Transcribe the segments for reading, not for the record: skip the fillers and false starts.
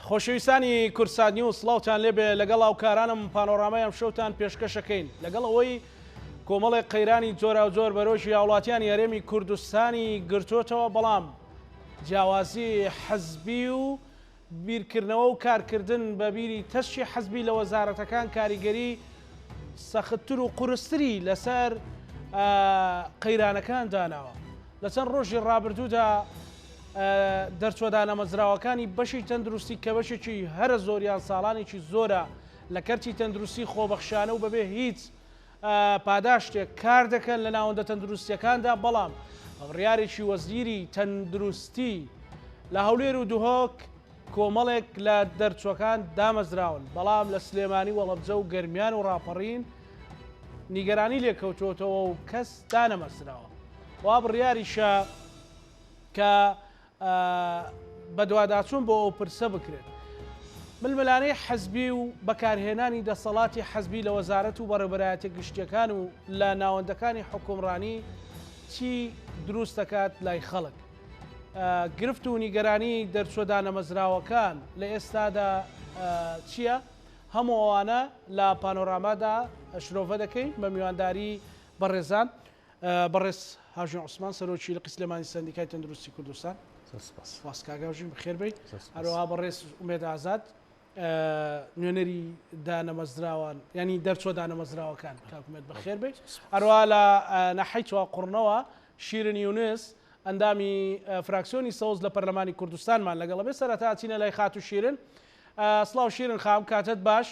خۆشەویستانی کوردسات نیوز سڵاوتان لێبێ لەگەڵ هاوکارانم پانۆرامای ئەمشەوتان پێشکەشەکەین لەگەڵ ئەوەی کۆمەڵێک قەیرانی جۆراوجۆر بەرۆکی هاوڵاتیانی هەرێمی کوردستانی گرتوتەوە بەڵام جیاوازی حزبی و بیرکردنەوە و کارکردن بە بیری تەسکی حزبی لە وەزارەتەکان کاریگەری سەختتر و قورستری لەسەر قەیرانەکان داناوە. لە چەند ڕۆژی ڕابردوودا دەرچوە دانەمەزراوەکانی بەشی تەندروستی کە بەشێکی هەرە زۆریان ساڵانێکی زۆرە لە کەرتی تەندروستی خۆبەخشانە و بەبێ هیچ پاداشتێک کار دەکەن لە ناوەندە تەندروستیەکاندا، بەڵام بە بڕیارێکی وەزیری تەندروستی لە هەولێر و دهۆک کۆمەڵێک لە دەرچوەکان دامەزراون، بەڵام لە سلێمانی وەڵەبجە و گەرمیان و ڕاپەڕین نیگەرانی لێکەوتووەتەوە و کەس دانەمەزراوە. وا بڕیاریشە کە بەدواداچوون بۆ ئەو پرسە بکرێت. ململانێی حزبی و بەکارهێنانی دەسەڵاتی حزبی لە وەزارەت و بەڕێوبەرایەتیە گشتیەکان و لە ناوەندەکانی حوکمڕانی چی دروست دەکات لای خەڵک؟ گرفت و نیگەرانی دەرچوە دانەمەزراوەکان لە ئێستادا چییە؟ هەموو ئەوانە لە پانۆرامادا شرۆڤە دەکەین بە میوانداری بەڕێزان. بەڕێز هاژین عوسمان سەرۆکی لقی سلێمانی سەندیکای تەندروستی کوردستان. زۆر سپاس. سپاس کاک هاوژین بەخێر بێی. هەروەها بەڕێز ئومێد ئازاد نوێنەری دانەمەزراوان یانی دەرچوە دانەمەزراوەکان کاک ئومێد بەخێر بێی. هەروەها لە ناحیەی چواقوڕنەوە شیرن یونس ئەندامی فراکسیۆنی سەوز لە پەرلەمانی کوردستانمان لەگەڵە بێ. سەرەتا ئەچینە لای خاتوو شیرن. سڵاو شیرن خان کاتت باش.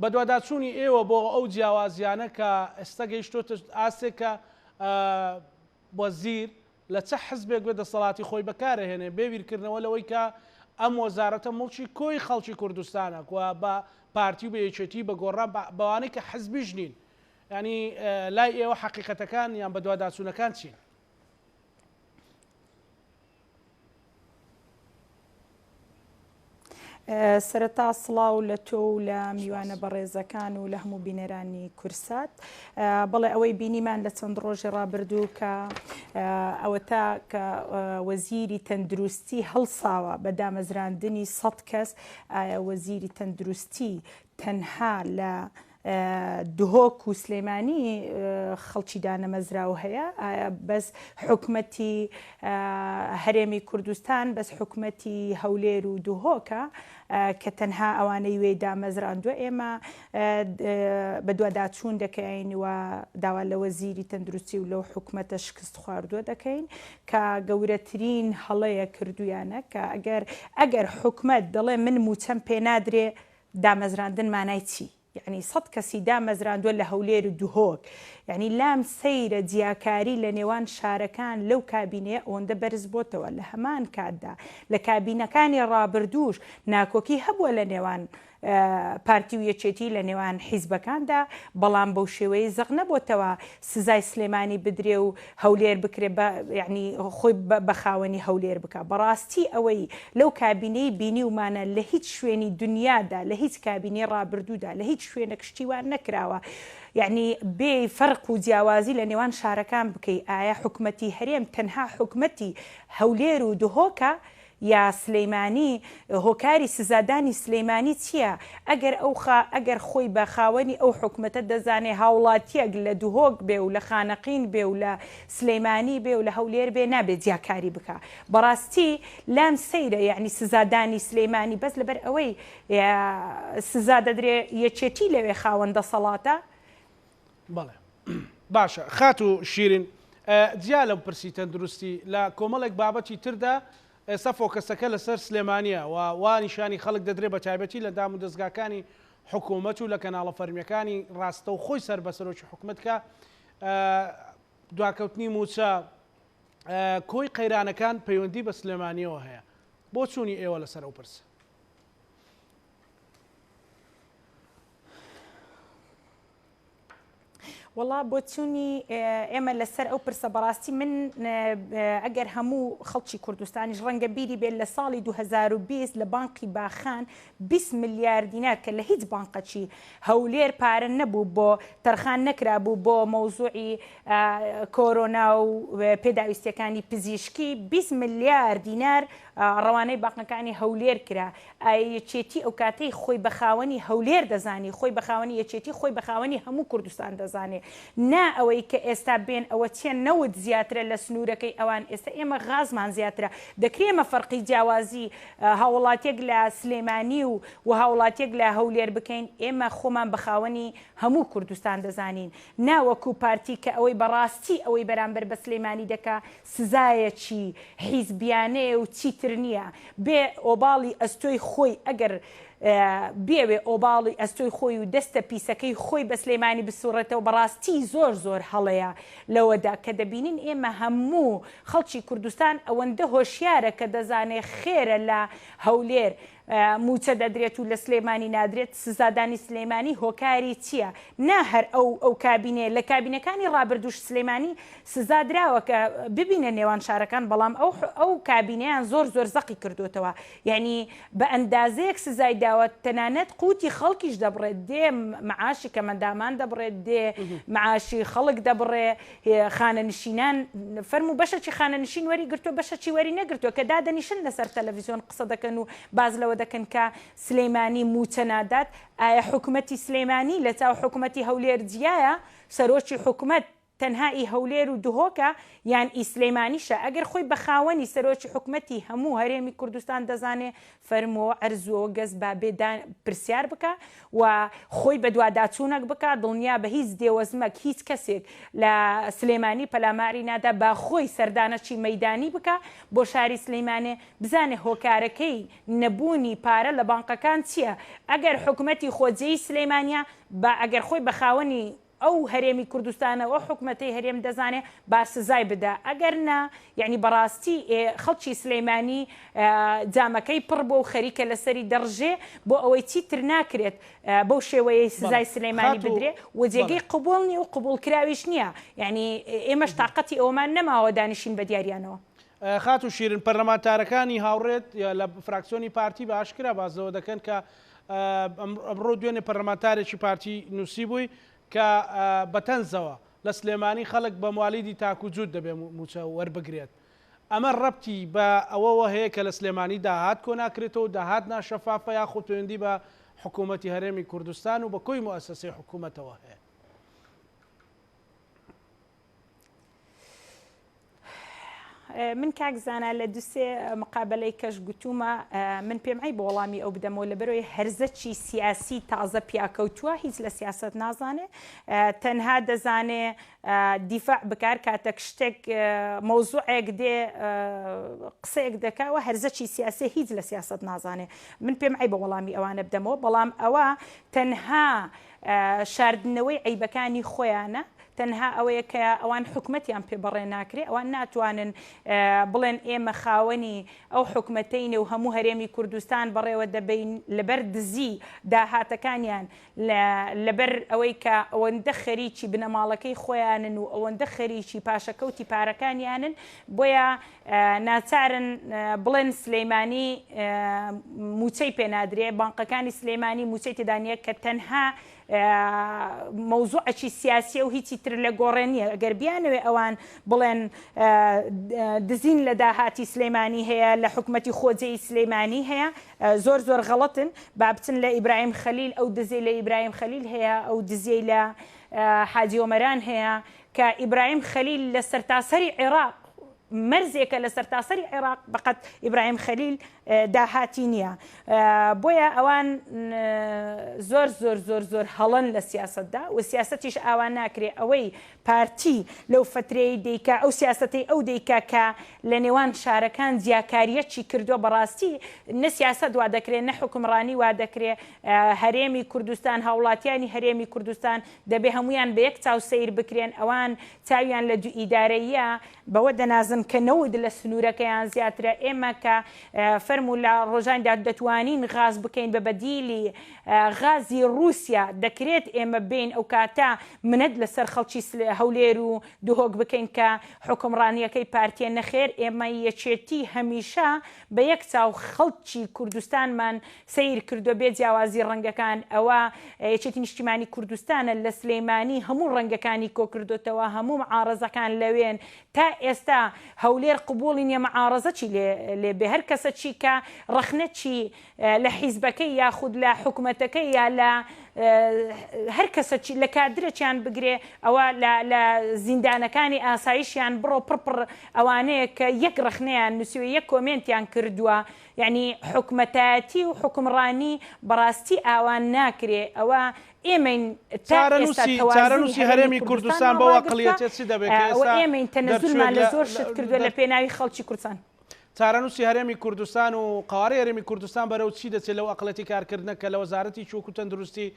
بەدواداچوونی ئێوە بۆ ئەو جیاوازییانە کە ئێستا گەیشتۆتە ئاستێک کە وەزیر لە چ حزبێک بێ دەسەڵاتی خۆی بەکارئەهێنێ بێ بیرکردنەوە لەوەی کە ئەم وەزارەتە موڵکی کۆی خەڵکی کوردستانە و بە پارتی و بە یەکێتی بە گۆڕان بەوانەی کە حزبیش نین یانی لای ئێوە حەقیقەتەکان یان بەدواداچوونەکان چین؟ سەرەتا سڵاو لە تۆ و لە میوانە بەڕێزەکان و لە هەموو بینەرانی کورسات. بەڵێ ئەوەی بینیمان لە چەند ڕۆژی ڕابردوو کە ئەوەتا کە وەزیری تەندروستی هەڵساوە بە دامەزراندنی سەد کەس، ئایا وەزیری تەندروستی تەنها لە دهۆک و سلێمانی خەڵکی دانەمەزراو هەیە؟ ئایا بەس حکومەتی هەرێمی کوردستان بەس حکومەتی هەولێر و دهۆکە کە تەنها ئەوانەی وێی دامەزراندووە؟ ئێمە بەدواداچوون دەکەین و داوا لە وەزیری تەندروستی و لەو حکومەتە شکست خواردووە دەکەین کە گەورەترین هەڵەیە کردویانە کە ئەگەر ئەگەر حکومەت دەڵێ من موچەم پێنادرێ دامەزراندن مانای چی؟ یەعنی سەت کەسی دامەزراندوە لە هەولێر و دهۆک یەعنی لام سەیرە جیاکاری لە نێوان شارەکان لەو کابینەیە ئەوەندە بەرز بۆتەوە لە هەمان کاتدا لە کابینەکانی ڕابردووش ناکۆکی هەبووە لە نێوان پارتی و یەکێتی لە نێوان حیزبەکاندا بەڵام بەو شێوەیە زەق نەبۆتەوە سزای سلێمانی بدرێ و هەولێر بکرێ بە یەعنی خۆی بە خاوەنی هەولێر بکا بەڕاستی ئەوەی لەو کابینەی بینیومانە لە هیچ شوێنی دنیادا لە هیچ کابینەی ڕابردوودا لە هیچ شوێنێک شتی وا نەکراوە یەعنی بێی فەرق و جیاوازی لە نێوان شارەکان بکەی ئایا حکومەتی هەرێم تەنها حکومەتی هەولێر و دهۆکە یا سلیمانی، هۆکاری سزادانی سلیمانی چیە؟ ئەگەر ئەو خا ئەگەر خۆی بە خاوەنی ئەو حکومەتە دەزانێ هاوڵاتیەک لە دهۆک بێ و لە خانەقین بێ و لە سلیمانی بێ و لە هەولێر بێ نابێ جیاکاری بکا بەڕاستی لام سەیرە یەعنی سزادانی سلیمانی بەس لەبەر ئەوەی سزا دەدرێ یەکێتی لەوێ خاوەن دەسەڵاتە بەڵێ باشە خاتوو شیرین جیا لەم پرسی تەندروستی لە کۆمەڵێک بابەتی تردا ئێستا فۆکەسەکە لەسەر سلێمانیە و وا نیشانی خەڵک دەدرێت بە تایبەتی لە دام و دەزگاکانی حکوومەت و لە کەناڵە فەرمیەکانی ڕاستەوخۆی سەر بە سەرۆکی حکومەت کە دواکەوتنی مووچە کۆی قەیرانەکان پەیوەندی بە سلێمانیەوە هەیە بۆچوونی ئێوە لەسەر ئەو پرسە؟ وەڵا بۆچونی ئێمە لەسەر ئەو پرسە بەڕاستی من ئەگەر هەموو خەڵکی کوردستانیش ڕەنگە بیری بێت لە ساڵی 2020 لە بانقی باخان 20 ملیار دینار کە لە هیچ بانقەکی هەولێر پارە نەبوو بۆ تەرخان نەکرابوو بۆ مەوزوعی کۆرۆنا و پێداویستیەکانی پزیشکی 20 ملیار دینار ڕەوانەی بانقەکانی هەولێر کرا ئایا یەکێتی ئەوکاتەی خۆی بە خاوەنی هەولێر دەزانی، خۆی بە خاوەنی یەکێتی، خۆی بە خاوەنی هەموو کوردستان دەزانێ. نا ئەوەی کە ئێستا بێن ئەوە چیە نەوت زیاترە لە سنوورەکەی ئەوان، ئێستا ئێمە غازمان زیاترە. دەکرێ ئێمە فەرقی جیاوازی هاووڵاتیەک لە سلێمانی و و هاووڵاتیەک لە هەولێر بکەین؟ ئێمە خۆمان بە خاوەنی هەموو کوردستان دەزانین. نا وەکوو پارتی کە ئەوەی بە ڕاستی ئەوەی بەرامبەر بە سلێمانی دەکا سزایەکی حیزبیانەیە و چیتر نییە. بێ ئۆباڵی ئەستۆی خۆی ئەگەر بیەوێ ئۆباڵی ئەستۆی خۆی و دەستە پیسەکەی خۆی بە سلێمانی بسوڕێتەوە بەڕاستی زۆر زۆر هەڵەیە لەوەدا کە دەبینین ئێمە هەموو خەڵکی کوردستان ئەوەندە هۆشیارە کە دەزانێ خێرە لە هەولێر مووچە دەدرێت و لە سلێمانی نادرێت، سزادانی سلێمانی هۆکاری چییە؟ نا هەر ئەو ئەو کابینەیە، لە کابینەکانی ڕابردووش سلێمانی سزا دراوە کە ببینە نێوان شارەکان، بەڵام ئەو ئەو کابینەیان زۆر زۆر زەقی کردۆتەوە، یانی بە ئەندازەیەک سزای داوە تەنانەت قوتی خەڵکیش دەبڕێت، دێ معاشی کەمەندامان دەبڕێت، دێ معاشی خەڵک دەبڕێ، خانەنشینان فەرموو بەشەکی خانەنشین وەری گرتووە بەشەکی وەری نەگرتووە کە دادەنیشن لەسەر تەلەڤیزیۆن قسە دەکەن و باس لەوە دەکەن کە سلێمانی مووچە نادات ئایا حکومەتی سلێمانی لە چاو حکومەتی هەولێر جیایە سەرۆکی حکومەت تەنها ئی هەولێر و دهۆکە یان ئی سلێمانیشە ئەگەر خۆی بە خاوەنی سەرۆکی حکومەتی هەموو هەرێمی کوردستان دەزانێ فەرموو عەرزوو گەز با بێ دا پرسیار بکا و خۆی بەدواداچوونەک بکا دڵنیابە هیچ دێوەزمەک هیچ کەسێک لە سلێمانی پەلاماری نادا با خۆی سەردانەکی مەیدانی بکا بۆ شاری سلیمانێ بزانێ هۆکارەکەی نەبوونی پارە لە بانقەکان چیە ئەگەر حکومەتی خۆجێی سلیمانیە با ئەگەر خۆی بە خاوەنی ئەو هەرێمی کوردستانە و ئەو حکومەتەی هەرێم دەزانێ با سزای بدا ئەگەر نا یەعنی بەڕاستی ئێ خەڵکی سلێمانی جامەکەی پڕ بووە و خەریکە لەسەری دەڕژێ بۆ ئەوەی چیتر ناکرێت بەو شێوەیەی سزای سلێمانی بدرێ و جێگەی قبوڵ نیە و قبوڵکراویش نیە یەعنی ئێمەش تاقەتی ئەوەمان نەماوە دانیشین بە دیاریانەوە. خاتوو شیرین، پەرلەمانتارەکانی هاوڕێت لە فراکسیۆنی پارتی بە ئاشکرا باس لەوە دەکەن کە ئەمڕۆ دوێنێ پەرلەمانتارێکی پارتی نووسیبووی کە بە تەنزەوە لە سلێمانی خەڵک بە موالیدی تاک و جووت دەبێ مووچە وەربگرێت. ئەمە ڕەبتی بە ئەوەوە هەیە کە لە سلێمانی داهات کۆناکرێتەوە و داهات ناشەفافە یاخود پەیوەندی بە حکوومەتی هەرێمی کوردستان و بە کۆی موئەسەسەی حکوومەتەوە هەیە؟ من کاک زانا لە دوسێ مقابلەی کەش گوتومە من پێم عیبە وەڵامی ئەو بدەمەوە لەبەرەوەی هەرزەکی سیاسی تازە پیاکەوتووە هیچ لە سیاست نازانێ تەنها دەزانێ دیفاع بکار کاتێک شتێک مەوزوعێک دێ قسەیەک دەکاوە هەرزەکی سیاسی هیچ لە سیاست نازانێ من پێم عیبە وەڵامی ئەوانە بدەمەوە بەڵام ئەوە تەنها شاردنەوەی عەیبەکانی خۆیانە، تەنها ئەوەیە کە ئەوان حکومەتیان پێ بەڕێ ناکرێ، ئەوان ناتوانن بڵێن ئێمە خاوەنی ئەو حکومەتەین و هەموو هەرێمی کوردستان بەڕێوە دەبەین لەبەر دزی داهاتەکانیان لەبەر ئەوەی کە ئەوەندە خەریکی بنەماڵەکەی خۆیانن و ئەوەندە خەریکی پاشەکەوتی پارەکانیانن بۆیە ناچارن بڵێن سلیمانی مووچەی پێ نادرێ، بانقەکانی سلیمانی مووچەی تێدا نییە کە تەنها مەوزوعەکی سیاسیە و هیچی تر لە گۆڕێ نییە. ئەگەر بیانەوێ ئەوان بڵێن دزین لە داهاتی سلیمانی هەیە، لە حکومەتی خۆجێی سلیمانی هەیە، زۆر زۆر غەڵەتن. با بچن لە ئیبراهیم خەلیل، ئەو دزەی لە ئیبراهیم خەلیل هەیە، ئەو دزیەی لە حاجی ئۆمەران هەیە، کە ئیبراهیم خەلیل لە سەرتاسەری عێراق مەرزێکە لە سەرتاسەری عێراق بەقەد ئیبراهیم خەلیل داهاتی نییە بۆیە ئەوان زۆر زۆر زۆر زۆر هەڵەن لە سیاسەتدا و سیاسەتیش ئاوا ناکرێ ئەوەی پارتی لەو فترەی دەیکا ئەو سیاسەتەی ئەو دەیکا کە لە نێوان شارەکان جیاکاریەکی کردووە بەڕاستی نە سیاسەت وا دەکرێ نە حوکمڕانی وا دەکرێ هەرێمی کوردستان هاوڵاتیانی هەرێمی کوردستان دەبێ هەموویان بە یەک چاو سەیر بکرێن، ئەوان چاویان لە دووئیدارەییە، بەوە دەنازن. شانازن کە نەوت لە سنوورەکەیان زیاترە، ئێمە کە فەرموو لە ڕۆژاندا دەتوانین غاز بکەین بە بەدیلی غازی ڕووسیا، دەکرێت ئێمە بێین ئەو کاتە منەت لەسەر خەڵکی هەولێر و دهۆک بکەین کە حوکمڕانییەکەی پارتییە، نەخێر ئێمە یەکێتی هەمیشە بە یەک چاو خەڵکی کوردستانمان سەیر کردوە بێ جیاوازی ڕەنگەکان ئەوە یەکێتی نیشتیمانی کوردستانە لە سلێمانی هەموو ڕەنگەکانی کۆکردۆتەوە هەموو معارەزەکان لەوێن تا ئێستا هەولێر قبوڵی نیە معارەزە چی لێ لێ بێ هەر کەسە چی کە ڕەخنە چی لە حیزبەکەی یاخود لە حکومەتەکەی یا لە هەر کەسە چی لە کادرەکیان بگرێ ئەوە لە لە زیندانەکانی ئاسایشیان بڕۆ پڕ پڕ ئەوانەیە کە یەک ڕەخنەیان نوسیوە یەک کۆمێنتیان کردوە یەعنی حکومەتایەتی و حوکمڕانی بەڕاستی ئاوا ناکرێ ئەوە ئێمەین تا ئێستا چارەنووسی تەوازنی چارەنووسی هەرێمی هەرێمی کوردستان کوردستانمان بەو ڕاگرتوە ئەقڵیەتە چ دەبێ کە ئەوە ئێستا ئێمەین تەنەزولمان دەرچووێک لە لە زۆر لە شت کردوە لە دەر پێناوی خەڵکی کوردستان. چارەنووسی هەرێمی کوردستان و قەوارەی هەرێمی کوردستان بەرەو چی دەچێت لەو ئەقڵێتی کارکردنە کە لە وەزارەتێکی وەکو تەندروستی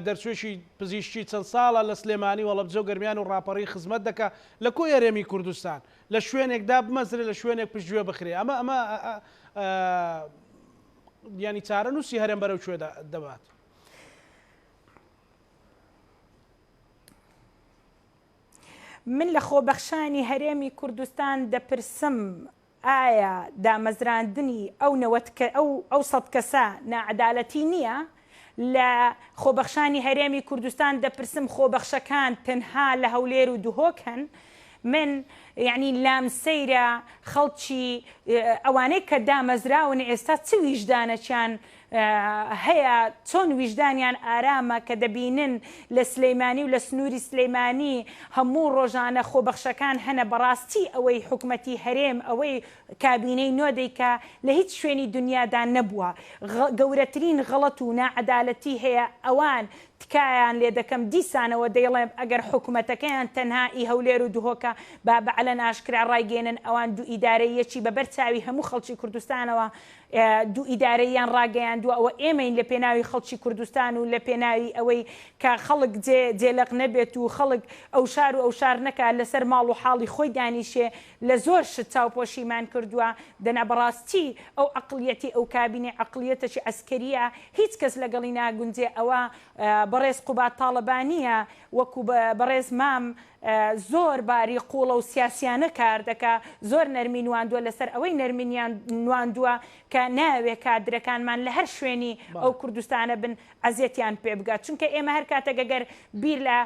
دەرچووێکی پزیشکی چەند ساڵە لە سلێمانی و هەڵەبجە و گەرمیان و ڕاپەڕین خزمەت دەکا لە کۆی هەرێمی کوردستان لە شوێنێک دابمەزرێ لە شوێنێک پشتگوێ بخرێ ئەمە ئەمە یانی چارەنووسی هەرێم بەرەو کوێ دەبات؟ من لە خۆبەخشانی هەرێمی کوردستان دەپرسم ئایا دامەزراندنی ئەو 90 ئەو ئەو سەد کەسە ناعەدالەتی نییە؟ لە خۆبەخشانی هەرێمی کوردستان دەپرسم خۆبەخشەکان تەنها لە هەولێر و دهۆک هەن؟ من یەعنی لام سەیرە خەڵکی ئەوانەی کە دامەزراون ئێستا چ ویژدانەکیان هەیە چۆن ویژدانیان ئارامە کە دەبینن لە سلیمانی و لە سنووری سلیمانی هەموو ڕۆژانە خۆبەخشەکان هەنە بەڕاستی ئەوەی حکومەتی هەرێم ئەوەی کابینەی نۆ دەیکا لە هیچ شوێنی دونیادا نەبووە گەورەترین غەڵەت و ناعەدالەتی هەیە ئەوان تکایان لێ دەکەم دیسانەوە دەیڵێم ئەگەر حکومەتەکەیان تەنها ئی هەولێر و دهۆکە با بە عەلەن ئاشکرا ڕایگەینن ئەوان دوو ئیدارەییەکی بە بەر چاوی هەموو خەڵکی کوردستانەوە دوو ئیدارەییان ڕاگەیاندووە ئەوە ئێمەین لە پێناوی خەڵکی کوردستان و لە پێناوی ئەوەی کە خەڵک جێ جێلەق نەبێت و خەڵک ئەوشار و ئەوشار نەکا لەسەر ماڵ و حاڵی خۆی دانیشێ لە زۆر شت چاوپۆشیمان کردووە دەنا بەڕاستی ئەو عەقڵیەتی ئەو کابینەی عەقڵیەتەکی عەسکەریە هیچ کەس لەگەڵی ناگونجێ ئەوە بەڕێز قوباد تاڵەبانیە وەکو بەڕێز مام زۆر باری قوڵە و سیاسیانە کار دەکا زۆر نەرمی نواندوە لەسەر ئەوەی نەرمینیان نواندوە کە نایەوێ کادرەکانمان لە هەر شوێنی ئەو کوردستانە بن ئەزیەتیان پێ بگات چونکە ئێمە هەر کاتێک ئەگەر بیر لە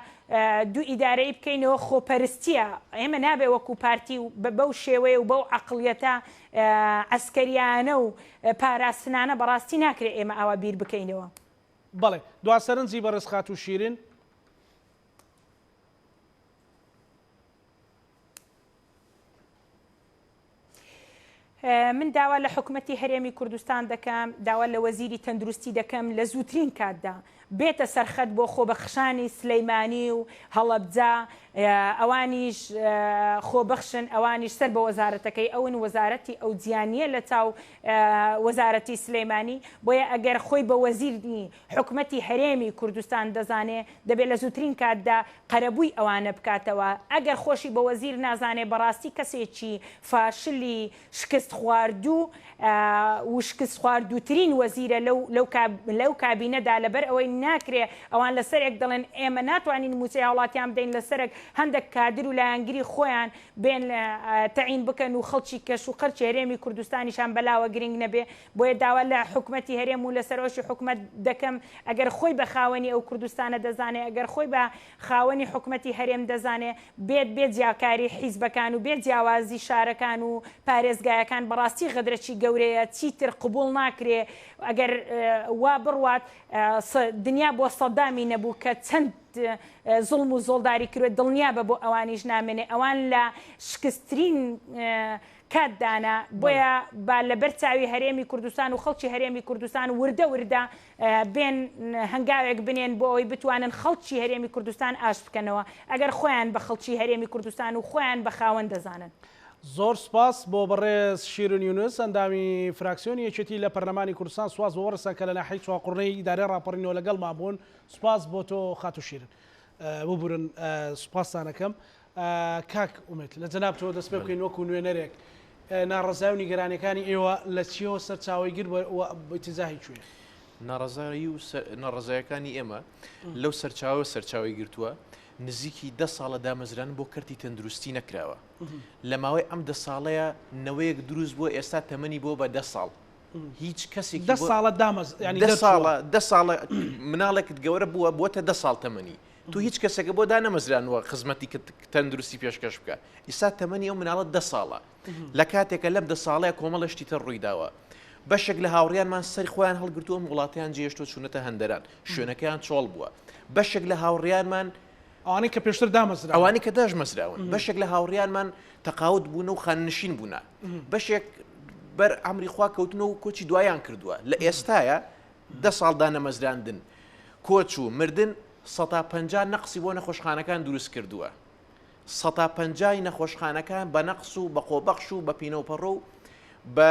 دوو ئیدارەیی بکەینەوە خۆپەرستیە ئێمە نابێ وەکو پارتی و بەو شێوەیە و بەو عەقڵیەتە عەسکەریانە و پاراستنانە بەڕاستی ناکرێ ئێمە ئاوا بیر بکەینەوە. بەڵێ دوا سەرنجی بەڕێز خاتوو شیرین. من داوا لە حکومەتی هەرێمی کوردستان دەکەم، داوا لە وەزیری تەندروستی دەکەم لە زووترین کاتدا بێتە سەرخەت بۆ خۆبەخشانی سلیمانی و هەڵەبجە، ئەوانیش خۆبەخشن، ئەوانیش سەر بە وەزارەتەکەی ئەون، وەزارەتی ئەو جیا نییە لە چاو وەزارەتی سلیمانی، بۆیە ئەگەر خۆی بە وەزیری حکومەتی هەرێمی کوردستان دەزانێ، دەبێ لە زووترین کاتدا قەرەبووی ئەوانە بکاتەوە، ئەگەر خۆشی بە وەزیر نازانێ بەڕاستی کەسێکی فاشلی شکست خواردوو و شکست خواردووترین وەزیرە لەو لەو لەو کابینەدا لەبەر ئەوەی ناکرێ ئەوان لەسەرێک دەڵێن ئێمە ناتوانین مووچەی هاوڵاتیان بدەین لەسەرەک هەندێک کادر و لایەنگری خۆیان بێن تەعین بکەن و خەڵکی کەش و قەرچی هەرێمی کوردستانیشان بەلاوە گرنگ نەبێ بۆیە داوا لە حکومەتی هەرێم و لە سەرۆکی حکومەت دەکەم ئەگەر خۆی بە خاوەنی ئەو کوردستانە دەزانێ، ئەگەر خۆی بە خاوەنی حکومەتی هەرێم دەزانێ، بێت بێ جیاکاری حیزبەکان و بێ جیاوازی شارەکان و پارێزگایەکان، بەڕاستی غەدرەکی گەورەیە، چیتر قبوڵ ناکرێ، ئەگەر وا بڕوات دنیا بۆ سەدامی نەبوو کە چەند زوڵم و زۆڵداری کروێ، دڵنیابە بۆ ئەوانیش نامێنێ، ئەوان لە شکسترین کات دانا، بۆیە با لەبەر چاوی هەرێمی کوردستان و خەڵکی هەرێمی کوردستان وردە وردە بێن هەنگاوێک بنێن بۆ ئەوەی بتوانن خەڵکی هەرێمی کوردستان ئاشت بکەنەوە ئەگەر خۆیان بە خەڵکی هەرێمی کوردستان و خۆیان بە خاوەن دەزانن. زۆر سوپاس بۆ بەڕێز شیرین یونس ئەندامی فراکسیۆنی یەکێتی لە پەرلەمانی کوردستان، سوپاس بۆ بەڕێزتان کە لە ناحیەی چوارقوڕنەی ئیدارەی ڕاپەڕینەوە لەگەڵمان بوون، سوپاس بۆ تۆ خاتوو شیرین. ببورن سوپاستان ئەکەم. کاک ئومێد لە جەنابتەوە دەست پێ بکەین وەکو نوێنەرێک ناڕەزای و نیگەرانیەکانی ئێوە لە چیەوە سەرچاوەی گرت و ئیتجاهی کوێیە؟ ناڕەزایی و ناڕەزایەکانی ئێمە لەو سەرچاوە سەرچاوی گرتووە نزیکی دە ساڵە دامەزران بۆ کەرتی تەندروستی نەکراوە لە ماوەی ئەم دە ساڵەیە نەوەیەک دروست بووە ئێستا تەمەنی بۆ بە دە ساڵ هیچ کەسێک دە ساڵە دامەز ینی دە ساڵە دە ساڵە مناڵێکت گەورە بووە بۆتە دە ساڵ تەمەنی تو هیچ کەسێکە بۆ دانەمەزرانوە خزمەتی تەندروستی پێشکەش بکە ئیسا تەمەنی ئەو مناڵە دە ساڵە لە کاتێکە لەم دە ساڵەیە کۆمەڵە شتی تر ڕوویداوە. بەشێک لە هاوڕیانمان سەری خۆیان هەڵگرتووە ئەم وڵاتەیان جێهێشتووە چوونەتە هەندەران، شوێنەکەیان چۆڵ بووە. بەشێک لە هاوڕیانمان. ئەوانەی کە پێشتر دامەزراون. ئەوانەی کە داشمەزراون. بەشێک لە هاوڕیانمان تەقاوت بوونە و خانەنشین بوونە. بەشێک بەر ئەمری خوا کەوتنە و کۆچی دوایان کردووە. لە ئێستایا دە ساڵ دانەمەزراندن، کۆچ و مردن 50% نەقسی بۆ نەخۆشخانەکان دروست کردووە. 50% ی نەخۆشخانەکان بە نەقس و بە خۆبەخش و بە پینەوپەڕۆ و بە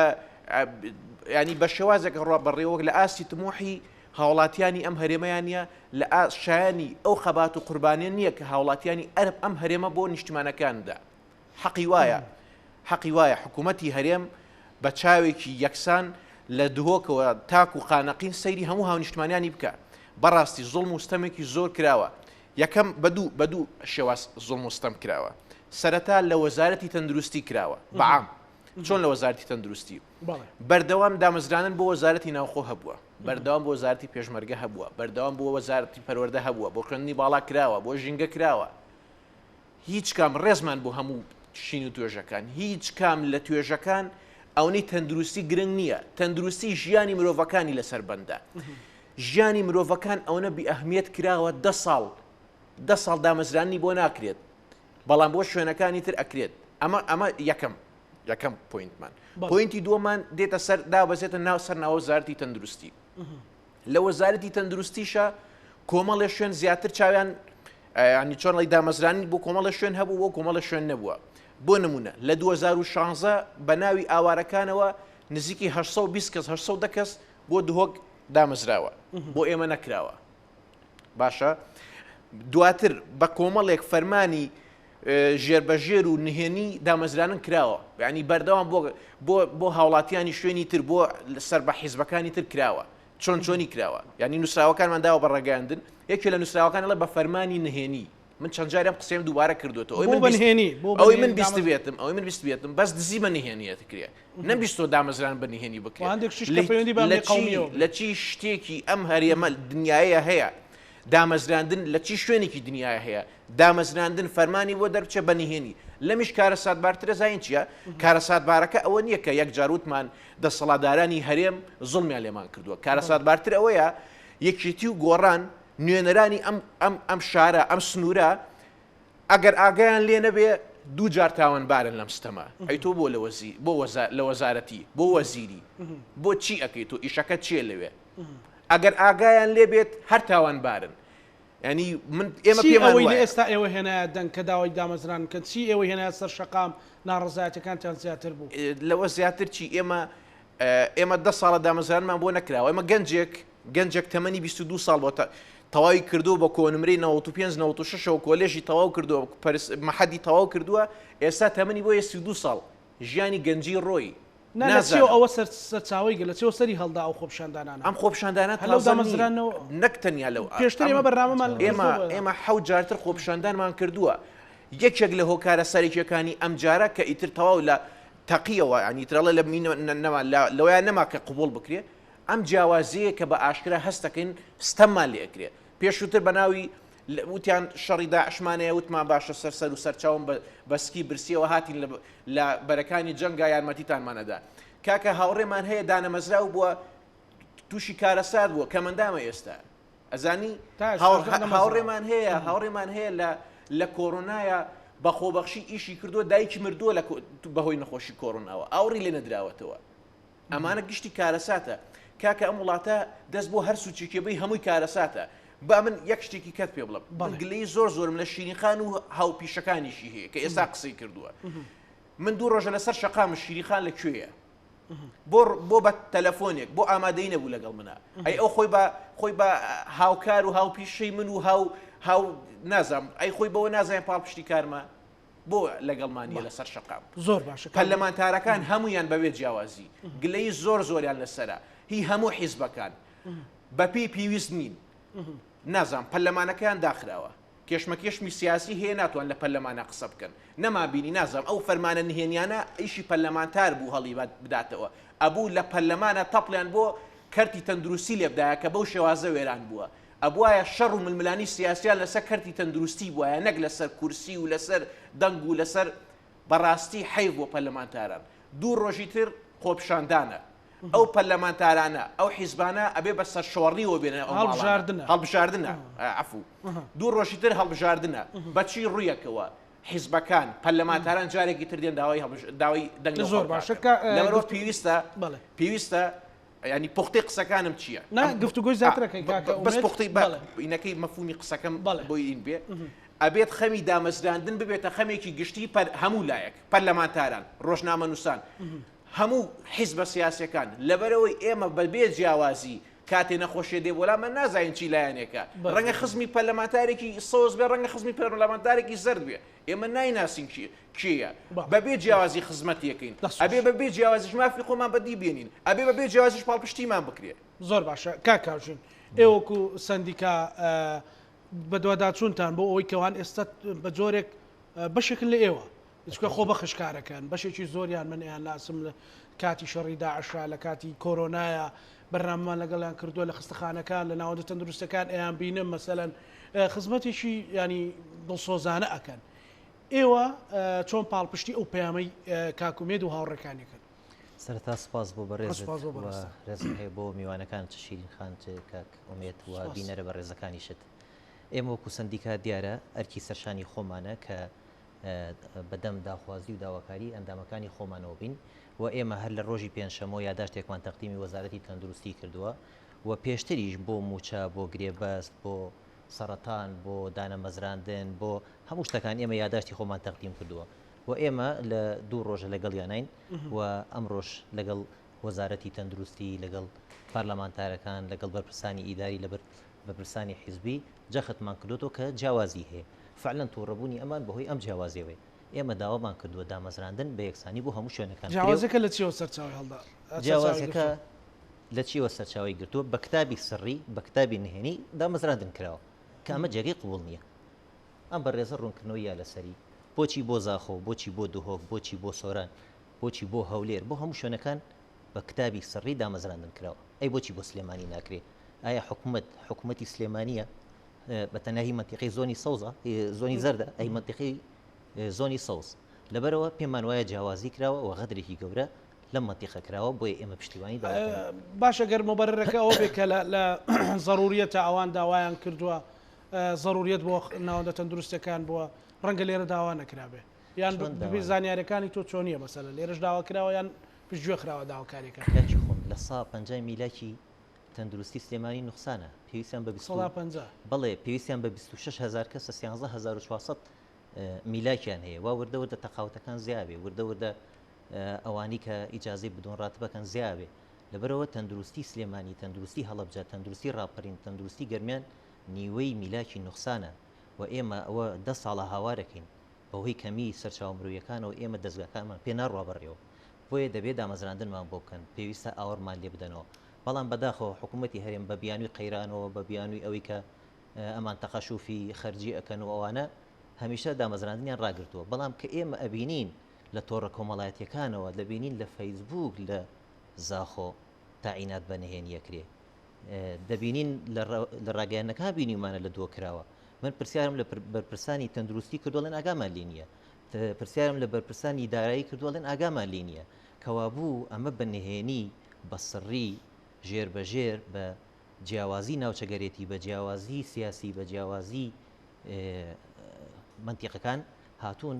ینی بە شێوازێک ڕوا بەڕێوەک لە ئاستی تموحی هاوڵاتیانی ئەم هەرێمەیان نیە لە شایانی ئەو خەبات و قوربانیە نییە کە هاوڵاتیانی ئەرب ئەم هەرێمە بۆ نیشتیمانەکاندا حەقی وایە حەقی وایە حکوومەتی هەرێم بە چاوێکی یەکسان لە دهۆکەوە تاکو خانەقین سەیری هەموو هاونیشتمانیانی بکە بەڕاستی زوڵم و ستەمێکی زۆر کراوە یەکەم بە دوو بە دوو شێواز زوڵم و ستەم کراوە سەرەتا لە وەزارەتی تەندروستی کراوە بەعام چۆن لە وەزارەتی تەندروستی بەردەوام دامەزرانن بۆ وەزارەتی ناوخۆ هەبووە بەردەوام بۆ وەزارەتی پێشمەرگە هەبووە بەردەوام بۆ وەزارەتی پەروەردە هەبووە بۆ خوێندنی باڵا کراوە بۆ ژینگە کراوە هیچ کام ڕێزمان بۆ هەموو شین و توێژەکان هیچ کام لە توێژەکان ئەونەی تەندروستی گرنگ نییە تەندروستی ژیانی مرۆڤەکانی لەسەر بەندە ژیانی مرۆڤەکان ئەونە بی ئەهمیەت کراوە دە ساڵ دە ساڵ دامەزرانی بۆ ناکرێت بەڵام بۆ شوێنەکانی تر ئەکرێت ئەمە ئەمە یەکەم یەکەم point مان point ی دووەمان دێتە سەر دابەزێتە ناو سەر ناوە وەزارەتی تەندروستی لە وەزارەتی تەندروستیشە کۆمەڵێ شوێن زیاتر چاویان ینی چۆن ڵی دامەزرانی بۆ کۆمەڵە شوێن هەبوو بۆ کۆمەڵە شوێن نەبووە بۆ نمونە لە 2016 بە ناوی ئاوارەکانەوە نزیکی 820 کەس 810 کەس بۆ دهۆک دامەزراوە بۆ ئێمە نەکراوە باشە دواتر بە کۆمەڵێک فەرمانی ژێربەژێر و نهێنی دامەزرانن کراوە ینی بەردەوام بۆ بۆ بۆ هاوڵاتیانی شوێنی تر بۆ سەر بە حیزبەکانی تر کراوە چۆن چۆنی کراوە ینی نووسراوەکانمان داوە بە ڕێگەاندن یەکێ لە نووسراوەکان لە بە فەرمانی نهێنی من چەند جارێ ئەم قسەیەم دووبارە کردوێتەوە ئەوەی من بەنهێنی ئەوەی من بیستبێتم ئەوەی من بیستبێتم بەس دزی بە نهێنیەت کرێ نەمبیستۆ دامەزران بە نهێنی بکرێت هەندێک شتیش کە پەیوەندی بە ئەمنی قەومیەوە لە چی شتێکی ئەم هەرێمە دنیایە هەیە دامەزراندن لە چی شوێنێکی دنیاە هەیە دامەزراندن فەرمانی بۆ دەربچێ بە نهێنی لەمیش کارەساتبارترە زین چییە کارەساتبارەکە ئەوە نییە کە یەکجار وتمان دەسەڵاتدارانی هەرێم زوڵمیان لێمان کردووە کارەساتبارتر ئەوەیە یەکێتی و گۆڕان نوێنەرانی ئەم ئەم ئەم شارە ئەم سنوورە ئەگەر ئاگایان لێ نەبێ دوو جار تاوانبارن لەم ستەمە ئەی تۆ بۆ لە وەزی بۆ وەزا لە وەزارەتی بۆ وەزیری بۆ چی ئەکەی تۆ ئیشەکە چییە لەوێ ئەگەر ئاگایان لێ بێت هەر تاوانبارن ینی من ئێمە چی پێمان ئەوەی لە وایە ئێستا ئێوە هێنایە دەنگ کە داوای دامەزران بکەن چی ئێوەی هێنایە سەر شەقام ناڕەزایەتیەکانتان زیاتر بوو؟ لەوە زیاتر چی ئێمە ئێمە دە ساڵە دامەزرانمان بۆ نەکراوە ئێمە گەنجێک گەنجێک تەمەنی 22 ساڵ بۆ تەواوی کردووە بە کۆنمرەی 95 96ەوە کۆلێژی تەواو کردووە مەحەدی تەواو کردووە ئێستا تەمەنی بۆ 32 ساڵ ژیانی گەنجی ڕۆی نا لە چیەوە ئەوە سەرچاوەی گرت لە چیەوە سەری هەڵدا ئەو خۆپیشاندانانە ئەم خۆپیشاندانە هەر لەو تازە نییە دامەزراندنەوە نەک تەنیا لەو پێشتر ئەم ئێمە بەرنامەمان ئێمە کردووە ئێمە حەوت جارتر خۆپیشاندانمان کردووە یەکێک لە هۆکارە سەرەکیەکانی ئەمجارە کە ئیتر تەواو لە تەقیەوە یانی ئیتر ئەڵێ لە مینە نەما لەوەیان نەما کە قبوڵ بکرێ ئەم جیاوازیەیە کە بە ئاشکرا هەست دەکەین ستەممان لێ ئەکرێ پێشووتر بە ناوی وتیان شەڕی داعشمان هەیە وتمان باشە سەر سەر و سەرچاوم بە سکی برسیەوە هاتین لە بەرەکانی جەنگا یارمەتیتانمان ئەدا کاکە هاوڕێمان هەیە دانەمەزراو بووە تووشی کارەسات بووە کەمەندامە ئێستا ئەزانی هاوڕێمان هەیە هاوڕێمان هەیە لە لە کۆرۆنایە بە خۆبەخشی ئیشی کردووە دایکی مردووە لە بەهۆی نەخۆشی کۆرۆناوە ئاوڕی لێ نەدراوەتەوە ئەمانە گشتی کارەساتە کاکە ئەم وڵاتە دەست بۆ هەر سوچێکی بی هەمووی کارەساتە با من یەک شتێکی کەت پێ بڵم من گلەی زۆر زۆرم لە شیرینخان و هاوپیشەکانیشی هەیە کە ئێستا قسەی کردووە من دوو ڕۆژە لەسەر شەقام شیریخان لە کوێیە بۆ بۆ بە تەلەفۆنێک بۆ ئامادەی نەبوو لەگەڵ منە ئەی ئەو خۆی بە خۆی بە هاوکار و هاوپیشەی من و هاو هاو نازام ئەی خۆی بەوە نازانین پاڵپشتی کارمە. بۆ لەگەڵمان نیە لەسەر شەقام؟ زۆر باشە کاک. پەرلەمانتارەکان هەموویان بەبێ جیاوازی گلەیی زۆر زۆریان لەسەرە هی هەموو حیزبەکان بەپێی پێویست نین نازانم پەرلەمانەکەیان داخراوە کێشمەکێشمی سیاسی هەیە ناتوان لە پەرلەمانا قسە بکەن نەمان بینی نازانم ئەو فەرمانە نهێنیانە ئیشی پەرلەمانتار بوو هەڵی بداتەوە ئەبوو لە پەرلەمانا تەپڵیان بۆ کەرتی تەندروستی لێبدایە کە بەو شێوازە وێران بووە ئەبوایە شەڕ و ململانی سیاسیان لەسەر کەرتی تەندروستی بوایە نەک لەسەر کورسی و لەسەر دەنگ و لەسەر بەڕاستی حەیف بۆ پەرلەمانتاران دوو ڕۆژی تر خۆپیشاندانە ئەو پەرلەمانتارانە ئەو حیزبانە ئەبێ بە سەرشۆڕیەوە بێنە ئەو ماڵانە هەڵبژاردنە هەڵبژاردنە عەفو دوو ڕۆژی تر هەڵبژاردنە بە چی ڕوویەکەوە حیزبەکان پەرلەمانتاران جارێکی تر دێن داوای داوای دەنگ لەو زۆر خەڵکە باشە ئەکەن کە لەبەرئەوە گفت پێویستە بەڵێ پێویستە ینی پوختەی قسەکانم چییە؟ نا گفتوگۆی زیاتر ئەکەین کاکە بەس ئومێد پوختەی بە بەڵێ ئینەکەی مەفهومی قسەکەم بەڵێ بۆی ئین بێ ئەبێت خەمی دامەزراندن ببێتە خەمێکی گشتی پەر هەموو لایەک پەرلەمانتاران ڕۆژنامەنووسان هەموو حیزبە سیاسیەکان لەبەرئەوەی ئێمە بەبێ جیاوازی کاتێ نەخۆشیە دێ بۆلامان نازانین چی لایەنێکە ڕەنگە خزمی پەرلەمانتارێکی سەوز بێ ڕەنگە خزمی پەرلەمانتارێکی زەرد بێ ئێمە نایناسین کێیە بەبێ جیاوازی خزمەتیەکەین ئەبێ بەبێ جیاوازیش مافی خۆمان بەدی بێنین ئەبێ بەبێ جیاوازیش پاڵپشتیمان بکرێ. زۆر باشە کاک کاوژین ئێوە وەکو سەندیکا بەدواداچوونتان بۆ ئەوەی کەوان ئێستا بە جۆرێک بەشێکن لە ئێوە چونکە خۆبەخش کارەکەن بەشێکی زۆریان من ئەیان ناسم لە کاتی شەڕی داعشا لە کاتی کۆرۆنایە بەرنامەمان لەگەڵیان کردووە لە خستەخانەکان لە ناوەندە تەندروستەکان ئەیان بینم مەسەلەن خزمەتێکی ینی دڵسۆزانە ئەکەن ئێوە چۆن پاڵپشتی ئەو پەیامەی کاک ئومێد و هاوڕێکانی کرد؟ سەرەتا سپاس بۆ بەڕێزت و ڕێزم هەیە بۆ میوانەکان چ شیرین خان چ کاک ئومێد و بینەرە بەڕێزەکانیشت. ئێمە وەکو سەندیکا دیارە ئەرکی سەرشانی خۆمانە کە بەدەم داخوازی و داواکاری ئەندامەکانی خۆمانەوە بین و ئێمە هەر لە ڕۆژی پێنجشەممەوە یاداشتێکمان تەقدیمی وەزارەتی تەندروستی کردووە و پێشتریش بۆ مووچە، بۆ گرێبەست، بۆ سەڕەتان، بۆ دانەمەزراندن، بۆ هەموو شتەکان ئێمە یاداشتی خۆمان تەقدیم کردووە و ئێمە لە دوو ڕۆژە لەگەڵیانین و ئەمڕۆش لەگەڵ وەزارەتی تەندروستی، لەگەڵ پارلەمانتارەکان، لەگەڵ بەرپرسانی ئیداری، لەبەر بەرپرسانی حیزبی جەختمان کردۆتەوە کە جیاوازی هەیە. فعلەن توڕەبوونی ئەمان بەهۆی ئەم جیاوازیەوەیە. ئێمە داوامان کردووە دامەزراندن بە یەکسانی بۆ هەموو شوێنەکان بکرێ و. جیاوازیەکە لە چیەوە سەرچاوەی هەڵدا سەرچاوەی جیاوازیەکە گرتووە؟ لە چیەوە سەرچاوەی گرتووە؟ بە کتابی سڕی، بە کتابی نهێنی دامەزراندن کراوە کە ئەمە جێگەی قبوڵ نییە. ئەم بەڕێزە ڕوونکردنەوەی یا لەسەری، بۆچی بۆ زاخۆ، بۆچی بۆ دهۆک، بۆچی بۆ سۆران، بۆچی بۆ هەولێر، بۆ هەموو شوێنەکان بە کتابی سڕی دامەزراندن کراوە. ئەی بۆچی بۆ سلێمانی ناکرێ؟ ئایا حکومەت حکومەتی سلێمانیە بە تەنها مەنتیقەی زۆنی سەوزە زۆنی زەردە ئەی مەنتیقەی زۆنی سەوز لەبەرەوە پێمان وایە جیاوازی کراوە و غەدرێکی گەورە لەم مەنتیقە کراوە بۆیە ئێمە پشتیوانی داواکەین. باشە گەر موبەررەکە ئەوە بێ کە لە زەروریەتە ئەوان داوایان کردووە زەروریەت بۆ ناوەندە تەندروستەکان بووە ڕەنگە لێرە داوا نەکرابێ یان چۆن داوا بەپێی زانیاریەکانی تۆ چۆنیە مەسەلە لێرەش داوا کراوە یان پشتگوێ خراوە داواکاریەکان؟ کاکی خۆم لە سا پەنجای میلاکی تەندروستی سلێمانی نوقسانە پێویستیان بە بیست و سەدا 50. بەڵێ پێویستیان بە 26000 کەسە 13400 میلاکیان هەیە وا وردە وردە تەقاوتەکان زیابێ وردە وردە ئەوانی کە ئیجازەی بدون ڕاتبەکەن زیابێ لەبەرەوە تەندروستی سلێمانی تەندروستی هەڵەبجە تەندروستی ڕاپەرین تەندروستی گەرمیان نیوەی میلاکی نوقسانە و ئێمە ئەوە دە ساڵە هاوارەکەین بەهۆی کەمی سەرچاوە مرۆیەکانەوە ئێمە دەزگاکانمان پێ ناڕوا بەڕێوە بۆیە دەبێ دامەزراندنمان بۆ بکەن، پێویستە ئاوڕمان لێ بدەنەوە. بەڵام بەداخەوە حکوومەتی هەرێم بە بیانووی قەیرانەوە، بە بیانووی ئەوەی کە ئەمان تەقەشوفی خەرجی ئەکەن و ئەوانە، هەمیشە دامەزراندنیان ڕاگرتووە. بەڵام کە ئێمە ئەبینین لە تۆڕە کۆمەڵایەتییەکانەوە، دەبینین لە فەیسبووک لە زاخۆ تەعینات بە نهێنی ئەکرێ، دەبینین لە ڕاگەیاندنەکان بینیومانە لە دۆ کراوە. من پرسیارم لە بەرپرسانی تەندروستی کردووە، ئەڵێن ئاگامان لێ نییە. پرسیارم لە بەرپرسانی دارایی کردووە ئەڵێن ئاگامان لێی نییە. کەوابوو ئەمە بە نهێنی، بە سڕی، ژێر بە ژێر، بە جیاوازی ناوچەگەرێتی، بە جیاوازی سیاسی، بە جیاوازی مەنتیقەکان هاتوون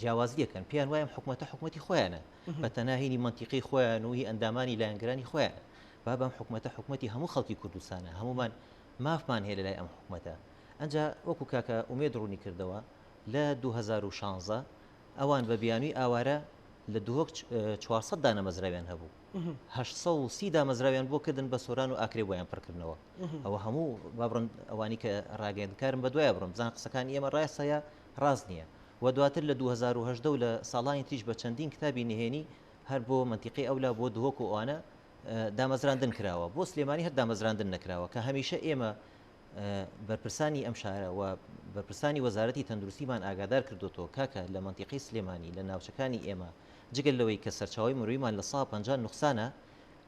جیاوازی ئەکەن. پێیان وایە ئەم حکومەتە حکومەتی خۆیانە، بە تەنها هینی مەنتیقەی خۆیان و هی ئەندامانی لایەنگرانی خۆیانە. بابە ئەم حکومەتە حکومەتی هەموو خەڵکی کوردستانە، هەموومان مافمان هەیە لە لای ئەم حکومەتە. ئەنجا وەکو کاکە ئومێد ڕوونی کردەوە، لە 2016 ئەوان بە بیانووی ئاوارە لە دهۆک 400 دانەمەزراویان هەبوو 830 دامەزراویان بۆ کردن بە سۆران و ئاکرێ بۆیان پڕکردنەوە ئەوە هەموو با بڕن ئەوانی کە ڕاگەیاندکارم بە دوای بڕم بزان قسەکانی ئێمە ڕاستە یا ڕاست نییە. و دواتر لە 2018 و لە ساڵانی تریش بە چەندین کتابی نهێنی هەر بۆ مەنتیقەی ئەولا بۆ دهۆک و ئەوانە دامەزراندن کراوە بۆ سلێمانی هەر دامەزراندن نەکراوە کە هەمیشە ئێمە بەرپرسانی ئەم شارە و بەرپرسانی وەزارەتی تەندروستیمان ئاگادار کردوتەوە کاکە لە مەنتیقەی سلێمانی لە ناوچەکانی ئێمە جگە لەوەی کە سەرچاوەی مرۆیمان لە سا 50 نوقسانە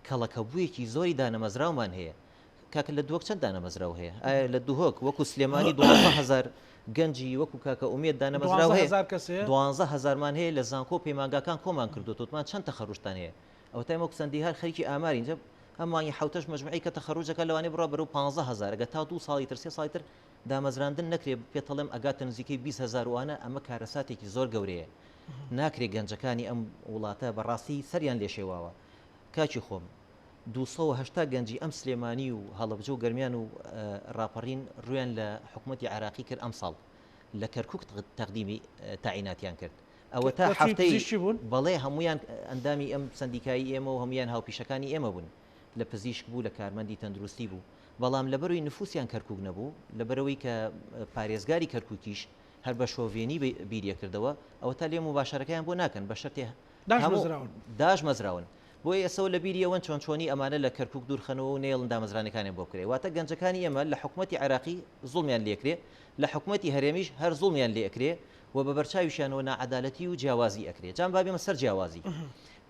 کەڵەکەبوویەکی زۆری دانەمەزراومان هەیە کاکە لە دهۆک چەند دانەمەزراو هەیە؟ ئایا لە دهۆک وەکو سلێمانی 12 هەزار گەنجی وەکو کاکە ئومێد دانەمەزراو هەیە؟ 12 هەزار کەس هەیە؟ 12 هەزارمان هەیە لە زانکۆ و پەیمانگاکان کۆمان کردووە وتمان چەند تەخەروجتان هەیە؟ ئەوەتا ئێمە وەکو سەندیهار خەریکی ئامارین جا ئەم مانگی حەوتەش مەجموعەی کە تەخەروجەکە لەوانەیە بڕوا بەرەو 15 هەزار ئەگەر تا دوو ساڵی تر سێ ساڵی تر دامەزراندن نەکرێ پێتەڵێم ئەگاتە نزیکەی 20 هەزار وانە ئەمە کارەساتێکی زۆر گەورەیە ناکرێ گەنجەکانی ئەم وڵاتە بەڕاستی سەریان لێشێواوە کاکی خۆم 280 گەنجی ئەم سلێمانی و هەڵەبجە و گەرمیان و ڕاپەڕین ڕویان لە حکوومەتی عێراقی کرد ئەمساڵ لە کەرکک تەقدیمی تاعیناتیان کرد ئەوە تا هەفتەی بەڵێ هەمویان ئەندامی ئەم سندیکایی ئێمە و هەمویان هاوپیشەکانی ئێمە بوون لە پزیشک بوو لە کارمەندی تەندروستی بوو بەڵام لەبەروی نفوسیان کەرکک نەبوو لەبەرەوەی کە پارێزگاری کەرکوکیش هەر بە شۆڤێنی بیریەکردەوە ئەوە تا لێ مباشەرەکەیان بۆ ناکەن بە شەرتێ داشمەزراون داشمەزراون بۆیە ئێسەوە لە بیری ئەوەن چۆن چۆنی ئەمانە لە کەرکوک دوورخەنەوە و نەیەڵن دامەزرانەکانیان بۆ بکرێ واتە گەنجەکانی ئێمە لە حکومەتی عێراقی زوڵمیان لێکرێ لە حکومەتی هەرێمیش هەر زوڵمیان لێ ئەکرێ و بە بەرچاویشیانەوە ناعەدالەتی و جیاوازی ئەکرێ جام با بێمە سەر جیاوازی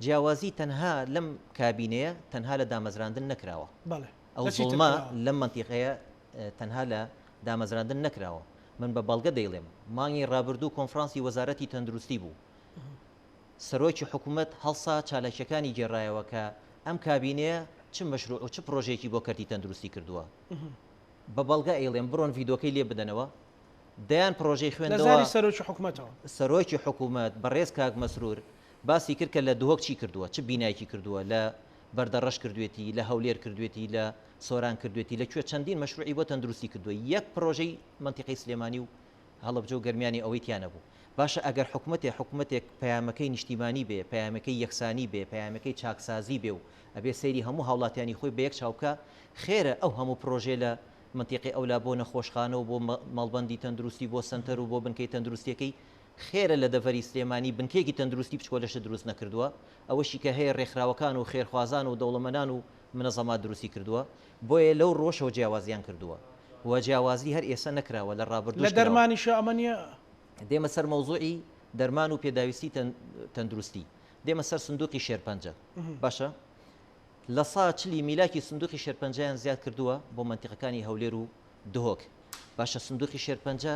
جیاوازی تەنها لەم کابینەیە تەنها لە دامەزراندن نەکراوە بەڵێ ئەو لە چیتر زوڵمە کراوە؟ لەم مەنتیقەیە تەنها لە دامەزراندن نەکراوە من بە بەڵگە دەیڵێم مانگی ڕابردوو کۆنفرانسی وەزارەتی تەندروستی بوو سەرۆکی حکومەت هەڵسا چالاکیەکانی گێڕایەوە کە ئەم کابینەیە چ مەشروع و چ پرۆژەیەکی بۆ کەرتی تەندروستی کردووە. بە بەڵگە ئەیڵێم بڕۆن ڤیدۆکەی لێ بدەنەوە. دەیان پرۆژەی لە خوێندەوە. زاری سەرۆکی حکومەتەوە. سەرۆکی حکومەت بەڕێز کاک مەسرور باسی کرد کە لە دهۆک چی کردووە، چ بینایەکی کردووە، لە بەردەڕەش کردوێتی، لە هەولێر کردوێتی، لە سۆران کردوێتی، لە کوێ چەندین مەشروعی بۆ تەندروستی کردووە. یەک پرۆژەی مەنتیقەی سلێمانی و هەڵەبجە و گەرمیانی ئەوەی تیا نەبوو. باشە ئەگەر حکومەتێ حکومەتێک پەیامەکەی نیشتیمانی بێ، پەیامەکەی یەکسانی بێ، پەیامەکەی چاکسازی بێ و ئەبێ سەیری هەموو هاوڵاتیانی خۆی بە یەک چاو بکا، خێرە ئەو هەموو پرۆژەیە لە مەنتیقەی ئەولا بۆ نەخۆشخانە و بۆ مەڵبەندی تەندروستی بۆ سەنتەر و بۆ بنکەی تەندروستیەکەی خێرە لە دەڤەری سلێمانی بنکەیەکی تەندروستی بچکۆلەشت دروست نەکردووە، ئەوەشی کە هەیە رێکخراوەکان و خێرخوازان و دەوڵەمەنان و منەزەمات دروستی کردووە، بۆیە لەو ڕووەشەوە جیاوازیان کردووە و جیاوازی هەر ئێسە نەکراوە لە لە ڕابردووش کراوە. دەرمانیشا ئەمە نییە؟ دێمە سەر مەوزوعی دەرمان و پێداویستی تەندروستی، دێمە سەر سندوقی شێرپەنجە، باشە لە سا چلی میلاکی سندوقی شێرپەنجەیان زیاد کردووە بۆ مەنتیقەکانی هەولێر و دهۆک، باشە سندوقی شێرپەنجە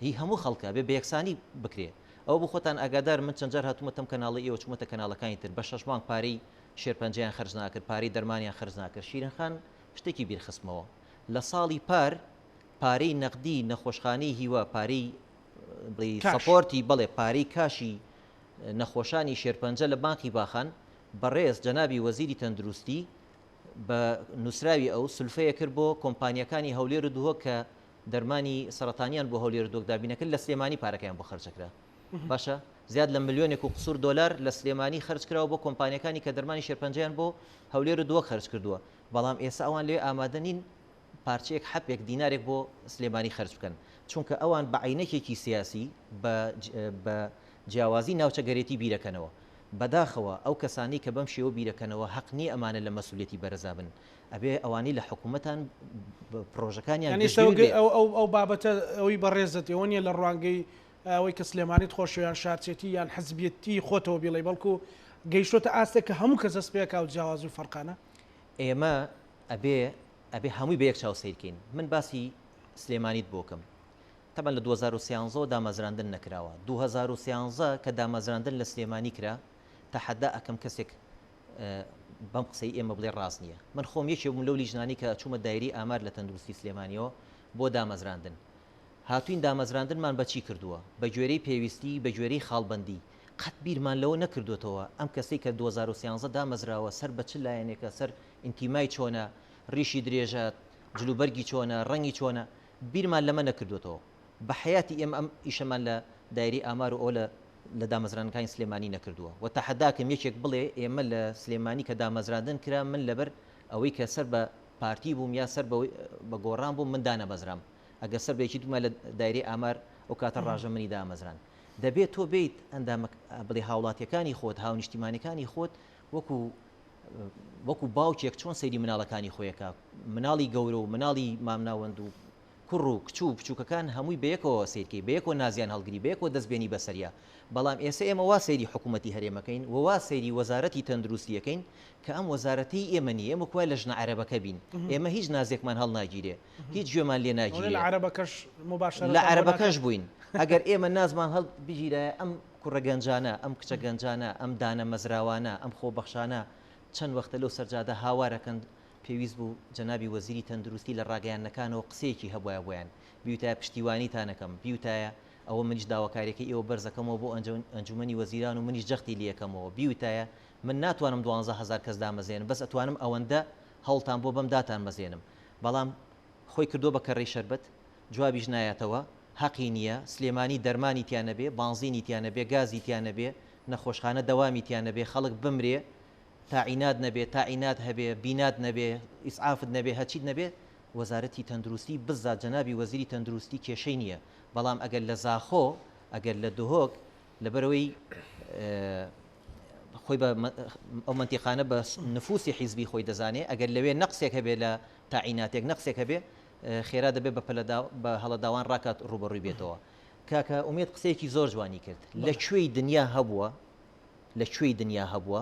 هی هەموو خەڵکە بێ بە یەکسانی بکرێ ئەوە بۆ خۆتان ئاگادارن من چەند جار هاتوومەتە ئەم کەناڵەی ئێوە چوومەتە کەناڵەکانی تر بە شەش مانگ پارەی شێرپەنجەیان خەرج ناکرد پارەی دەرمانیان خەرج ناکرد شیرین خان شتێکی بیر خستمەوە لە ساڵی پار پارەی نەقدی نەخۆشخانەی هیوا پارەی بڵێی کاش. سەپۆرتی بەڵێ پارەی کاشی نەخۆشانی شێرپەنجە لە بانقی باخان بەڕێز جەنابی وەزیری تەندروستی بە نووسراوی ئەو سولفەیە کرد بۆ کۆمپانیەکانی هەولێر و دهۆک کە دەرمانی سەرەتانیان بۆ هەولێر و دهۆک دابینەکرد لە سلێمانی پارەکەیان بۆ خەرجەکرا باشە زیاد لە ملیۆنێک و قسور دۆلار لە سلێمانی خەرج کراوە بۆ کۆمپانیەکانی کە دەرمانی شێرپەنجەیان بۆ هەولێر و دهۆک خەرج کردووە بەڵام ئێستا ئەوان لەوێ ئامادە نین پارچەیەک حەپێک دینارێک بۆ سلێمانی خەرج بکەن چونکە ئەوان بە عەینەکێکی سیاسی بە بە جیاوازی ناوچەگەرێتی بیرەکەنەوە بەداخەوە ئەو کەسانەی کە بەم شێوە بیرەکەنەوە هەق نییە ئەمانە لە مەسولیەتی بەرزا بن ئەبێ ئەوانەی لە حکومەتان پرۆژەکانیان یانی گشتگیر بێ. ئەو ئەو ئەو بابەتە ئەوی بەڕێزت ئەوە نییە لە ڕوانگەی ئەوەی کە سلێمانیت خۆشە یان شارچێتی یان حزبیەتی خۆتەوە بیڵێی بەڵکو گەیشتۆتە ئاستێک کە هەموو کەس دەست پێکا و جیاوازی و فەرقانە. ئێمە ئەبێ ئەبێ هەمووی بە یەک چاو سەیر کەین من باسی سلێمانیت بۆ کەم تەبعەن لە 2013 وە دامەزراندن نەکراوە 2013 کە دامەزراندن لە سلێمانی کرا تەحەدا ئەکەم کەسێک بەم قسەی ئێمە بڵێ ڕاست نییە. من خۆم یەکێ بووم لەو لیژنانەی کە چوومە دایرەی ئامار لە تەندروستی سلێمانیەوە بۆ دامەزراندن. هاتووین دامەزراندنمان بە چی کردووە؟ بە گوێرەی پێویستی، بە گوێرەی خاڵبەندی. قەت بیرمان لەوە نەکردووەتەوە ئەم کەسەی کە 2013 دامەزراوە سەر بە چ لایەنێکە، سەر ئینتیمای چۆنە، ڕیشی درێژە، جلوبەرگی چۆنە، ڕەنگی چۆنە. بیرمان لەمە نەکردووەتەوە. بە حەیاتی ئێمە ئەم ئیشەمان لە دایرەی ئامار و ئەوە لە لە دامەزراندنەکانی سلێمانی نەکردووە و تەحەداکەم یەکێک بڵێ ئێمە لە سلێمانی کە دامەزراندن کرا من لەبەر ئەوەی کە سەر بە پارتی بووم یا سەر بە گۆڕان بووم من دانەمەزرام ئەگەر سەر بە یەکێتی بوومایە لە دایرەی ئامار ئەو کاتە ڕاژە منی دامەزران. دەبێت تۆ بیت ئەندامە بڵێ هاوڵاتیەکانی خۆت هاونیشتیمانەکانی خۆت وەکو وەکو باوکێک چۆن سەیری مناڵەکانی خۆیەکە مناڵی گەورە و مناڵی مامناوەند و کوڕ و کچ و بچووکەکان هەمووی بەیەکەوە سەیرکەی بەیەکەوە نازیان هەڵگری بەیەکەوە دەست بێنی بەسەریا بەڵام ئێسە ئێمە وا سەیری حکوومەتی هەرێمەکەین و وا سەیری وەزارەتی تەندروستیەکەین کە ئەم وەزارەتەی ئێمە نیە ئێمە وەکو لە ژنە عەرەبەکە بین ئێمە هیچ نازێکمان هەڵناگیرێ هیچ گوێمان لێ ناگیرێ لە عەرەبەکەش مباشرە لە عەرەبەکەش بووین ئەگەر ئێمە نازمان هەڵ بگیرایە ئەم کوڕە گەنجانە ئەم کچە گەنجانە ئەم دانە مەزراوانە ئەم خۆبەخشانە چەند وەختە لەو سەرجادە هاوارەکەن پێویست بوو جەنابی وەزیری تەندروستی لە ڕاگەیاندنەکانەوە قسەیەکی هەبوایە بۆیان، بیوتایە پشتیوانیتانەکەم، بیوتایە ئەوە منیش داواکاریەکەی ئێوە بەرزەکەمەوە بۆ ئەنجومەنی وەزیران و منیش جەختی لێکەمەوە، بیوتایە من ناتوانم 12 هەزار کەس دامەزێنم بەس ئەتوانم ئەوەندە هەوڵتان بۆ بەم داتانمەزێنم، بەڵام خۆی کردووە بە کەرەی شەربەت، جوابیش نایەتەوە، هەقی نییە، سلێمانی دەرمانی تیا نەبێ، بانزینی تیا نەبێ، گازی تیا نەبێ، نەخۆشخانە دەوامی تیا نەبێ، خەڵک بمرێ، تاعینات نەبێ، تاعینات هەبێ، بینات نەبێ، ئیسعافت نەبێ، هەرچیت نەبێ، وەزارەتی تەندروستی بزات جەنابی وەزیری تەندروستی کێشەی نییە، بەڵام ئەگەر لە زاخۆ، ئەگەر لە دهۆک، لەبەرئەوەی خۆی بە ئەو مەنتیقانە بە نفوسی حیزبی خۆی دەزانێ، ئەگەر لەوێ نەقسێک هەبێ لە تاعیناتێک نەقسێک هەبێ، خێرا دەبێ بە پەلە بە هەڵەداوان ڕاکات ڕووبەڕووی بێتەوە. کاکە ئومێد قسەیەکی زۆر جوانی کرد، لە کوێی دنیا هەبووە لە کوێی دنیا هەبووە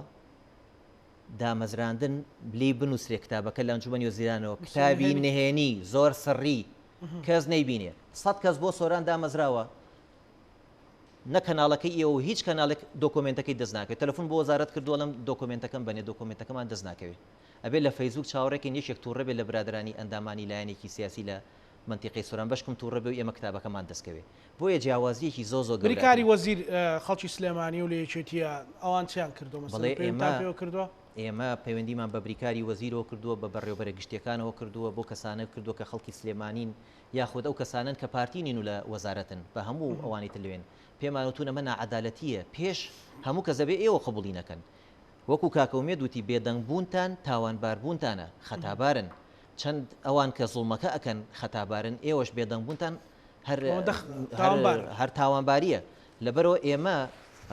دامەزراندن لێی بنووسرێ کتابەکە لە ئەنجومەنی وەزیرانەوە کتابی نهێنی زۆر سڕی کەس نەیبینێ سەد کەس بۆ سۆران دامەزراوە نە کەناڵەکەی ئێوە و هیچ کەناڵێک دۆکۆمێنتەکەی دەست ناکەوێت تەلەفۆن بۆ وەزارەت کردووە ئەڵێم دۆکۆمێنتەکەم بەنێ دۆکۆمێنتەکەمان دەست ناکەوێت ئەبێ لە فەیسبوک چاوەڕێکەین یەکێک توڕە بێت لە برادەرانی ئەندامانی لایەنێکی سیاسی لە مەنتیقەی سۆران بەشکم توڕە بێ و ئێمە کتابەکەمان دەست کەوێ بۆیە جیاوازیەکی زۆ زۆ گەورە بریکاری ئەبێ. وەزیر خەڵکی سلێمانی و لە یەکێتیە ئەوان چیان کردوە مەسەلەن بەڵێ پەیوەندیتان ئێمە پێوە کردوە؟ ئێمە پەیوەندیمان بە بریکاری وەزیرەوە کردووە، بە بەڕێوەبەرە گشتیەکانەوە کردووە، بۆ کەسانە کردووە کە خەڵکی سلێمانین یاخود ئەو کەسانەن کە پارتی نین و لە وەزارەتن، بە هەموو ئەوانەی تر لەوێن. پێمان وتوون ئەمە ناعەدالەتییە، پێش هەموو کەس دەبێ ئێوە قبوڵی نەکەن. وەکو کاکە ئومێد وتی بێدەنگ بوونتان تاوانبار بوونتانە، خەتابارن. چەند ئەوان کە زوڵمەکە ئەکەن خەتابارن، ئێوەش بێدەنگ بوونتان هەر هەر تاوانبارییە. لەبەرئەوە ئێمە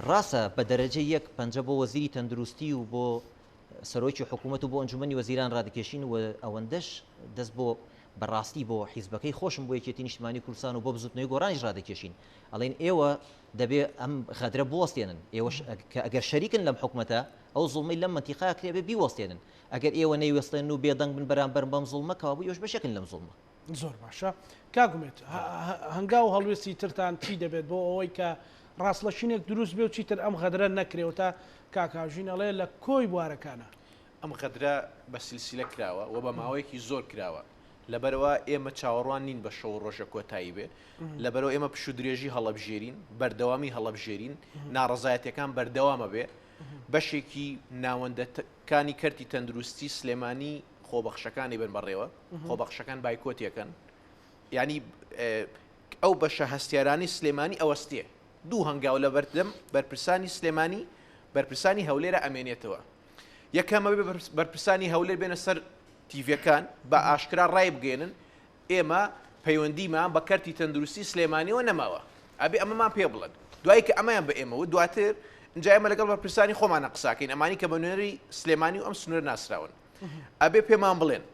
ڕاستە بە دەرەجەی یەک پەنجە بۆ وەزیری تەندروستی و بۆ سەرۆکی حکوومەت و بۆ ئەنجومەنی وەزیران ڕادەکێشین و ئەوەندەش دەست بۆ بەڕاستی بۆ حیزبەکەی خۆشم بۆ یەکێتی نیشتمانی کوردستان و بۆ بزوتنەوەی گۆڕانیش ڕادەکێشین ئەڵێن ئێوە دەبێ ئەم غەدرە بوەستێنن ئێوەش کە ئەگەر شەریکن لەم حکومەتە ئەو زوڵمەی لەم مەنتیقە کرێ بێ بیوەستێنن ئەگەر ئێوە نەیوەستێنن و بێدەنگ بن بەرامبەر بەم زوڵمە کەوابوو ئێوەش بەشێکن لەم زوڵمە. زۆر باشە کاک ئومێد هەنگاو و هەڵوێستی ترتان چی دەبێت بۆ ئەوەی کە ڕاستڵەشینێک دروست بێ و چیتر ئەم غەدرە نەکرێ و تا کاک هاوژین ئەڵێ لە کۆی بوارەکانە. ئەم غەدرە بە سیلسیلە کراوە و بە ماوەیەکی زۆر کراوە لەبەرئەوە ئێمە چاوەڕوان نین بە شەو و ڕۆژە کۆتایی بێ لەبەرئەوە ئێمە پشوودرێژی هەڵەبژێرین بەردەوامی هەڵەبژێرین ناڕەزایەتیەکان بەردەوامە بێ بەشێکی ناوەندەکانی کەرتی تەندروستی سلێمانی خۆبەخشەکانی بن بەڕێوە خۆبەخشەکان بایکۆتیەکەن ینی ئەو بەشە هەستیارانی سلێمانی ئەوەستێ دوو هەنگاو لە بەردەم بەرپرسانی سلێمانی بەرپرسانی هەولێرە ئەمێنێتەوە یەکەمە بەرپرسانی هەولێر بێنە سەر تیڤەکان بە ئاشکرا ڕای بگەێنن ئێمە پەیوەندیمان بە کەرتی تەندروستی سلێمانیەوە نەماوە ئەبێ ئەمەمان پێ بڵێن دوایی کە ئەمەیان بە ئێمە و دواتر اینجا ئێمە لەگەڵ بەرپرسانی خۆمانە قساکەین ئەمانی کە بە نوێنەری سلێمانی و ئەم سنوورە ناسراون ئەبێ پێمان بڵێن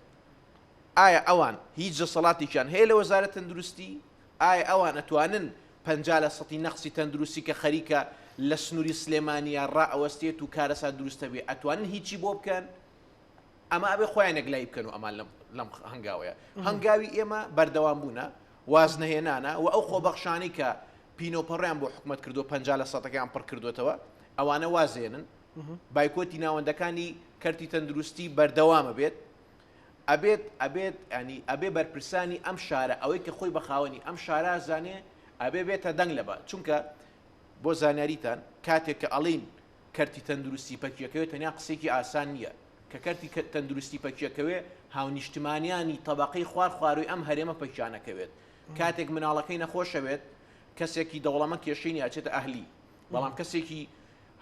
ئایا ئەوان هیچ دەسەڵاتێکیان هەیە لە وەزارەت تەندروستی ئایا ئەوان ئەتوانن 50 لە سەتی نەقسی تەندروستی کە خەریکە لە سنووری سلێمانیا ڕائەوەستێت و کارەسات دروستە بێ ئەتوانن هیچی بۆ بکەن ئەمە ئەبێ خۆیان یەکلایی بکەن و ئەمان لەم هەنگاوەیە هەنگاوی ئێمە بەردەوام بوونە وازنەهێنانە و ئەو خۆبەخشانەی کە پینۆپەڕیان بۆ حکومەت کردو 50 لە سەتەکەیان پڕ کردوێتەوە ئەوانە وازێنن بایکۆتی ناوەندەکانی کەرتی تەندروستی بەردەوامە بێت ئەبێت ئەبێت ینی ئەبێ بەرپرسانی ئەم شارە ئەوەی کە خۆی بەخاوەنی ئەم شارە زانێ ئەبێ بێتە دەنگ لەبە چونکە بۆ زانیاریتان کاتێک کە ئەڵین کەرتی تەندروستی پەکیەکەوێ تەنیا قسەیەکی ئاسان نییە، کە کەرتی تەندروستی پەکیەکەوێ هاونیشتمانیانی تەبەقەی خوار خوارووی ئەم هەرێمە پەکیانەکەوێت، کاتێک مناڵەکەی نەخۆشەبێت کەسێکی دەوڵەمەند کێشەی نییە ئەچێتە ئەهلی، بەڵام کەسێکی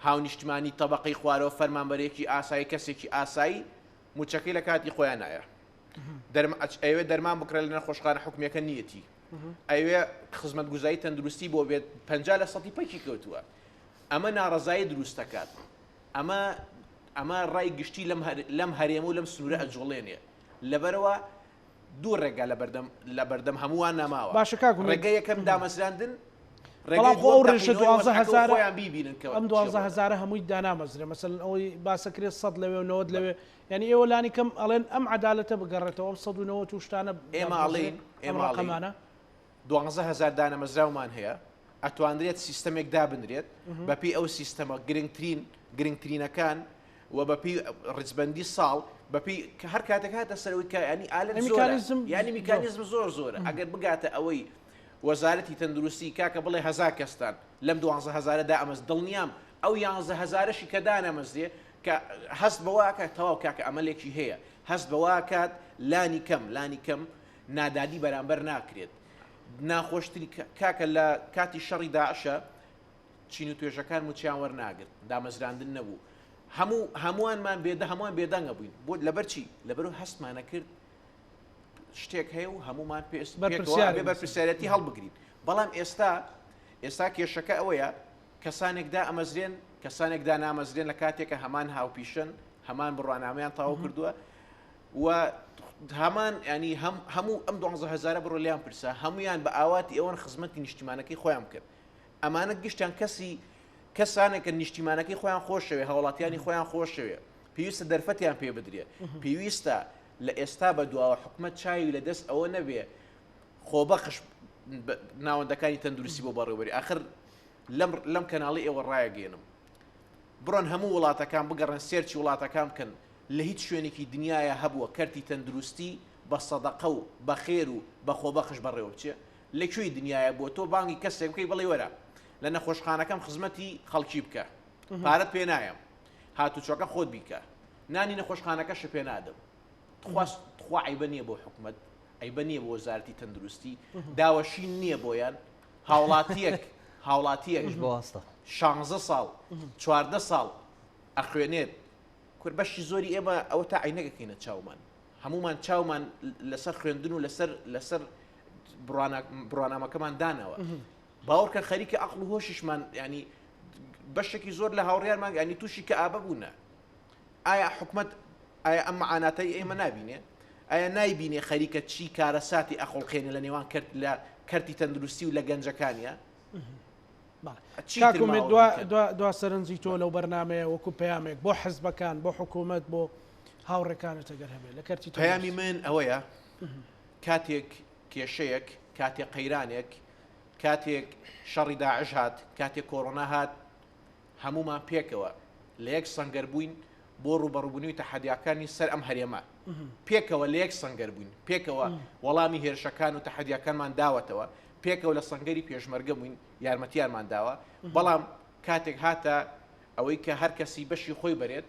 هاونیشتمانی تەبەقەی خوارەوە فەرمانبەرێکی ئاسایی کەسێکی ئاسایی موچەکەی لە کاتی خۆیان نایە ئەوێ دەرمان بکڕێ لە نەخۆشخانە حکومیەکە نیەتی. ئەوێ خزمەتگوزاری تەندروستی بۆ بێت 50 لە سەتی پەکی کەوتووە ئەمە ناڕەزایی دروست دەکات ئەمە ئەمە ڕای گشتی لەم لەم هەرێم و لەم سنوورە ئەجوڵێنێ لەبەرەوە دوو ڕێگا لەبەردەم لەبەردەم هەمووان نەماوە باشە کاک ئومێد ڕێگە یەکەم دامەزراندن بەڵام ڕێگەی خۆ ئەو دووەم ڕێژە تەقینەوەی دوانزە وەزعەکە و هەزارە خۆیان بیبینن کە ئەم چی دوانزە ڕوودەدا. هەزارە هەمووی دانامەزرێ مەسەلەن ئەوەی باسەکرێ سەد لەوێ و 90 لەوێ یعنی ئێوە لانی کەم ئەڵێن ئەم عەدالەتە بگەڕێتەوە ئەم 190 و شتانە ئێمە دابمەزرێ ئەڵێین ئەم ئێمە ئەڵێین ڕەقەمانە. 12 هەزار دانەمەزراومان هەیە ئەتوانرێت سیستەمێک دابنرێت بەپێی ئەو سیستەمە گرنگترین گرنگترینەکان و بەپێی ڕیزبەندی ساڵ بەپێی کە هەر کاتێک هاتە سەرەوەی کە ینی ئالەت زۆرە میکانیزم یعنی زۆر. میکانیزم زۆر زۆرە ئەگەر بگاتە ئەوەی وەزارەتی تەندروستی کاکە بڵێ هەزار کەستان لەم دوانزە هەزارە دائەمەز دڵنیام ئەو یانزە هەزارەشی کە دانەمەزرێ کە هەست بەوە ئەکات تەواو کاکە ئەمەلێکی هەیە هەست بەوە ئەکات لانی کەم لانی کەم نادادی بەرامبەر ناکرێت ناخۆشتری کاکە لە کاتی شەڕی داعشە چین و توێژەکان موچیان وەرناگرت دامەزراندن نەبوو هەموو هەمووانمان بێدە هەمووان بێدەنگە بووین بۆ لەبەر چی لەبەرو هەستمانە کرد شتێک هەیە و هەمومان پێست بەرپرسیارین. بەرپرسیارەتی هەڵبگرین بەڵام ئێستا ئێستا کێشەکە ئەوەیە کەسانێک دا ئەمەزرێن کەسانێک دا نامەزرێن لە کاتێکە هەمان هاوپیشن هەمان بڕوانامەیان تەواو کردووە و هەمان ینی هەم هەموو ئەم دوانزە هەزارە بڕۆ لیان پرسە هەمویان بە ئاواتی ئەوەن خزمەتی نیشتیمانەکەی خۆیان بکەن ئەمانە گشتیان کەسی کەسانێکە نیشتیمانەکەی خۆیان خۆشەوێ هاوڵاتیانی خۆیان خۆشەوێ پێویستە دەرفەتیان پێ بدرێ پێویستە لە ئێستا بە دواوە حکومەت چاوی لە دەست ئەوە نەبێ خۆبەخش ناوەندەکانی تەندروستی بۆ بەڕێوەبەری ئاخر لەم لەم کەناڵی ئێوە ڕایەگەێنم بڕۆن هەموو وڵاتەکان بگەڕێن search ی وڵاتەکان بکەن لە هیچ شوێنێکی دنیاە هەبووە کەرتی تەندروستی بە سەدەقە و بە خێر و بە خۆبەخش بەڕێوە بچێ لە کوێی دنیاە بۆ تۆ بانگی کەسێک بکەی بڵێ وەرە لە نەخۆشخانەکەم خزمەتی خەڵکی بکە پارەت پێ نایەم هاتوچۆکە خۆت بیکە نانی نەخۆشخانەکەشە پێ نادەم تخوا تخوا عیبە نییە بۆ حکومەت عیبە نییە بۆ وەزارەتی تەندروستی داوەشین نییە بۆیان هاوڵاتیەک هاوڵاتیەک بۆ واستە شانزە ساڵ 14 ساڵ ئەخوێنێت کورد بەشی زۆری ئێمە ئەوە تا عینەکەکەینە چاومان هەمومان چاومان لەسەر خوێندن و لەسەر لەسەر بڕوانامەکەمان داناوە باوەڕکە خەریکە عقل و هۆشیشمان ینی بەشێکی زۆر لە هاوڕیانمان ینی تووشی کە ئابە بوونە ئایا حکومت ئایا ئەم معاناتەی ئێمە نابینێ ئایا نایبینێ خەریکە چی کارەساتی ئەخڵقێنێ لە نێوان کەرت لە کەرتی تەندروستی و لە گەنجەکانە کاک ئومێد دوا سەرنجی تۆ لەو بەرنمەیە وەکو پەیامێک بۆ حزبەکان بۆ حکوومەت بۆ هاوڕێکانت ئەگەر هەبێت لە کەرتی پەیامی من ئەوەیە کاتێک کێشەیەک کاتێک قەیرانێک کاتێک شەڕی داعش هات کاتێک کۆرۆنا هات هەمومان پێکەوە لە یەک سەنگەر بووین بۆ ڕوبەڕوبوونەوەی تەحەدیاکانی سەر ئەم هەرێمە پێکەوە لە یەک سەنگەر بووین پێکەوە وەڵامی هێرشەکان و تەحەدیاکانمان داوەتەوە پێکەوە لە سەنگەری پێشمەرگە بووین یارمەتیانمان داوە بەڵام کاتێک هاتە ئەوەی کە هەر کەسی بەشی خۆی بەرێت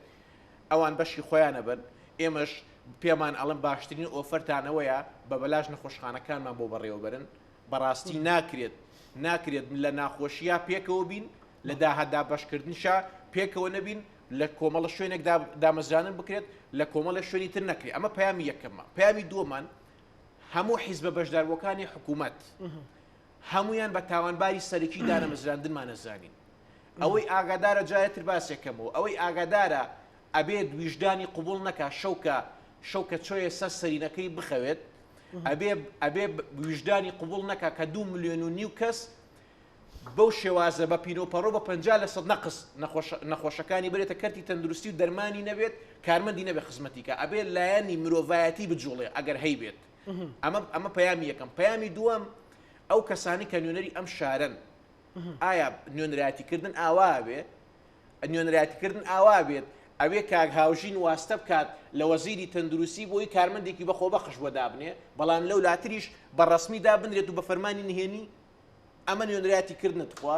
ئەوان بەشی خۆیانە بن ئێمەش پێمان ئەڵم باشترین ئۆفەرتانەوەیە بە بەلاش نەخۆشخانەکانمان بۆ بەڕێوەبەرن بەڕاستی ناکرێت ناکرێت لە ناخۆشییا پێکەوە بین لە داهات دابەشکردنشا پێکەوە نەبین لە کۆمەڵە شوێنێک دامەزرانن بکرێت لە کۆمەڵە شوێنی تر نەکرێت ئەمە پەیامی یەکەمە پەیامی دووەمان هەموو حیزبە بەشداربووەکانی حکوومەت هەمویان بە تاوانباری سەرەکی دانەمەزراندنمان نەزانین ئەوەی ئاگادارە جارێتر باسێکەمەوە ئەوەی ئاگادارە ئەبێت ویژدانی قوبول نەکا شەوکە شەوکە چۆیە سەر سەرینەکەی بخەوێت ئەبێ ئەبێ ویژدانی قوبول نەکا کە دو ملیۆن و نیو کەس بەو شێوازە بە پینۆپەڕۆ بە 50% نەقس نەخۆشەکانی برێتە کەرتی تەندروستی و دەرمانی نەبێت کارمەندی نەبێت خزمەتی کە ئەبێت لایەنی مرۆڤایەتی بجوڵێ ئەگەر هەیبێت ئەمە ئەمە پەیامی یەکەم پەیامی دووەم ئەو کەسانی کە نوێنەری ئەم شارن ئایا نوێنەرایەتیکردن ئاوا بێ نوێنەرایەتیکردن ئاوا بێت ئەوێ کاک هاوژین واستە بکات لە وەزیری تەندروستی بۆی کارمەندێکی بە خۆبەخش بۆ دابنێ بەڵام لەو لاتریش بە ڕەسمی دابنرێت و بە فەرمانی نهێنی ئەمە نوێنەرایەتی کردنە تخوا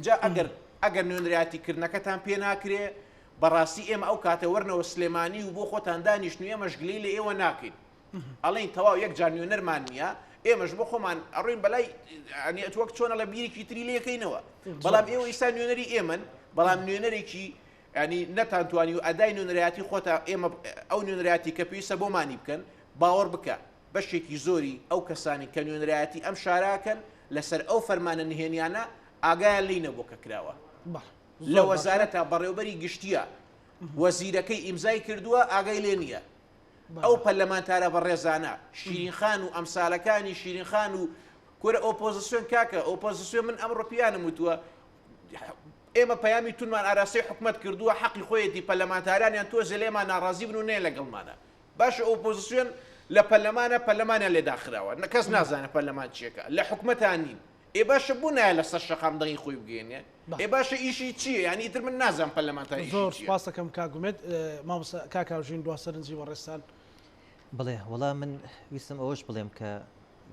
جا ئەگەر ئەگەر نوێنەرایەتی کردنەکەتان پێ ناکرێ بەڕاستی ئێمە ئەو کاتە وەرنەوە سلێمانی و بۆ خۆتان دانیشن و ئێمەش گلەی لە ئێوە ناکەین ئەڵێین تەواو یەک جار نوێنەرمان نییە ئێمەش بۆ خۆمان ئەڕۆین بەلای ئەنی وەک چۆن ئەڵێ بیرێکی تری لێکەینەوە بەڵام ئێوە ئیستا نوێنەری ئێمن بەڵام نوێنەرێکی ینی نەتانتوانی و ئەدای نوێنەرایەتی خۆتا ئێمە ئەو نوێنەرایەتی کە پێویستە بۆمانی بکەن باوەڕ بکە. بەشێکی زۆری ئەو کەسانی کە نوێنەرایەتی ئەم شارە ئەکەن لەسەر ئەو فەرمانە نهێنیانە ئاگایان لێی نەبووە کە کراوە. لە وەزارەتا بەڕێوبەری گشتیە وەزیرەکەی ئیمزای کردووە ئاگای لێ نییە. ئەو پەرلەمانتارە بەڕێزانە شیرین خان و ئەمسالەکانی شیرین خان و کورە ئۆپۆزیسیۆن کاکە ئۆپۆزیسیۆن من ئەمڕۆ پیانم وتووە ئێمە پەیامی تونمان ئاراستەی حکومەت کردووە حەقی خۆیەتی پەرلەمانتارانیان تۆزێ لێمان ناڕازی بن و نەیەن لەگەڵمانە باشە ئۆپۆزیسیۆن لە پەرلەمانە پەرلەمانیان لێ داخراوە نە کەس نازانێ پەرلەمان چیەکە لە حکومەتان نین ئێ باشە بۆ نایە لەسەر شەقام دەنگی خۆی بگەێنێ ئێ باشە ئیشی چییە یانی ئیتر من نازانم پەرلەمانتار ئیشی زۆر چییە. سوپاس دەکەم کاک ئومێد مامۆستا کاک هاوژین دوا سەرنجی بەڕێزتان. بەڵێ وەڵا من ویستم ئەوەش بڵێم کە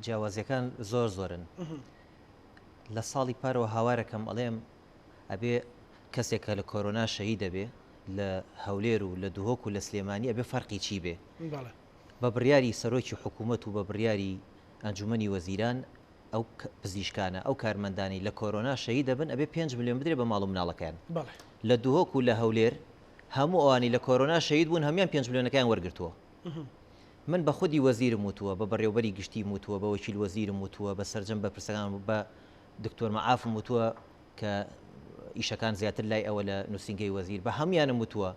جیاوازیەکان زۆر زۆرن لە ساڵی پارەوە هاوارەکەم ئەڵێم ئەبێ کەسێک کە لە کۆرۆنا شەهید دەبێ لە هەولێر و لە دهۆک و لە سلێمانی ئەبێ فەرقی چی بێ بە بڕیاری سەرۆکی حکوومەت و بە بڕیاری ئەنجومەنی وەزیران ئەو پزیشکانە ئەو کارمەندانەی لە کۆرۆنا شەهید دەبن ئەبێ 5 ملیۆن بدرێ بە ماڵ و مناڵەکەیان لە دهۆک و لە هەولێر هەموو ئەوانی لە کۆرۆنا شەهید بوون هەموان 5 ملیۆنەکەیان وەرگرتووە من بە خودی وەزیرم وتووە، بە بەڕێوبەری گشتیم وتووە، بە وەکیل وەزیرم وتووە، بە سەرجەم بەرپرسەکان بە دکتۆر مەعافم وتووە کە ئیشەکان زیاتر لای ئەوە لە نووسینگەی وەزیر، بە هەموویانم وتووە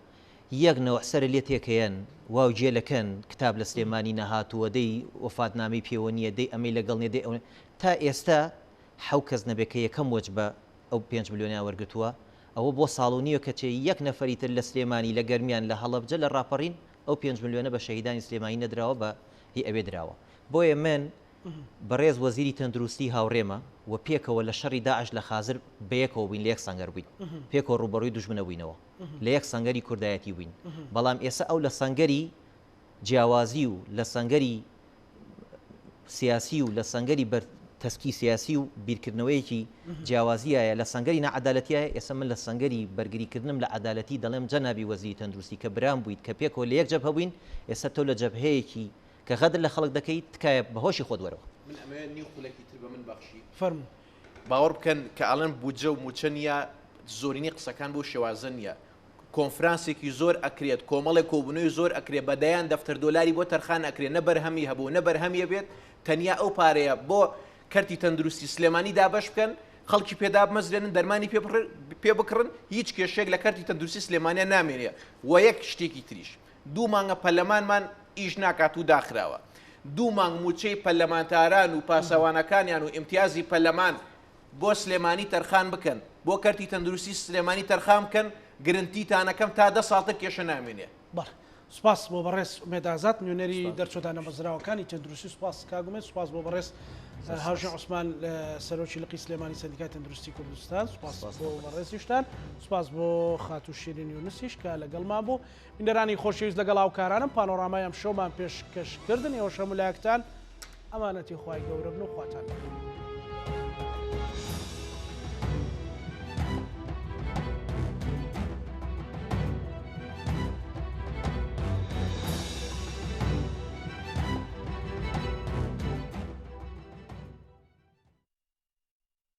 یەک نەوع سەرە لێ تێکەیەن، واو گێلەکەن، کتاب لە سلێمانی نەهاتووە، دەی وەفاتنامەی پێوە نییە، دەی ئەمەی لەگەڵ نییە، دەی ئەوە تا ئێستا حەو کەس نەبێ کە یەکەم وەجبە ئەو پێنج ملیۆنیان وەرگرتووە، ئەوە بۆ ساڵ و نیوە کەچێ یەک نەفەری تر لە سلێمانی، لە گەرمیان، لە هەڵەبجە، لە ڕاپەڕین ئەو پێنج ملیۆنە بە شەهیدانی سلێمانی نەدراوە بە هی ئەوێ دراوە بۆیە من بەڕێز وەزیری تەندروستی هاوڕێمە و پێکەوە لە شەڕی داعش لە خازر بەیەکەوە بووین لە یەک سەنگەر بووین پێکەوە ڕووبەڕووی دوژمنە بووینەوە لە یەک سەنگەری کوردایەتی بووین بەڵام ئێستا ئەو لە سەنگەری جیاوازی و لە سەنگەری سیاسی و لە سەنگەری بەر تەسکی سیاسی و بیرکردنەوەیەکی جیاوازیایە لە سەنگەری ناعەدالەتیایە ئێستا من لە سەنگەری بەرگریکردنم لە عەدالەتی دەڵێم جەنابی وەزیری تەندروستی کە برام بوویت کە پێکەوە لە یەک جەبهە بووین ئێستا تۆ لە جەبهەیەکی کە غەدر لە خەڵک دەکەیت تکایە بە هۆشی خۆت وەرەوە. من ئەمەوێت نیو خولەکی تر بە من بەخشی. فەرموو. باوەڕ بکەن کە ئەڵێن بودجە و موچە نییە زۆرینەی قسەکان بەو شێوازە نییە کۆنفرانسێکی زۆر ئەکرێت، کۆمەڵێک کۆبوونەوەی زۆر ئەکرێت، بە دەیان دەفتەر دۆلاری بۆ تەرخان ئەکرێت، نە بەرهەمی هەبوو، نە بەرهەمی ئەبێت، تەنیا ئەو پارەیە بۆ کەرتی تەندروستی سلێمانی دابەش بکەن، خەڵکی پێ دابمەزرێنن، دەرمانی پێ بکڕن، هیچ کێشەیەک لە کەرتی تەندروستی سلێمانیا نامێنێ و یەک شتێکی تریش، دوو مانگە پەرلەمانمان ئیش ناکات و داخراوە، دوو مانگ مووچەی پەرلەمانتاران و پاسەوانەکانیان و ئیمتیازی پەرلەمان بۆ سلێمانی تەرخان بکەن بۆ کەرتی تەندروستی سلێمانی تەرخان بکەن گرنتیتانەکەم تا دە ساڵ تر کێشە نامێنێ. بەڵێ سوپاس بۆ بەڕێز ئومێد ئازاد نوێنەری دەرچوە دانەمەزراوەکانی تەندروستی سوپاس کاک ئومێد سوپاس بۆ بەڕێز هاوژین عوسمان سەرۆکی لقی سلێمانی سەندیکای تەندروستی کوردستان سوپاس بۆ بەڕێزیشتان سوپاس بۆ خاتوو شیرین یونسیش کە لەگەڵمان بوو بینەرانی خۆشەویست لەگەڵ هاوکارانم پانۆرامای ئەمشەومان پێشکەش کردن ئێوەش هەموو لایەکتان ئەمانەتی خوای گەورە بن و خواتان لەگەڵ.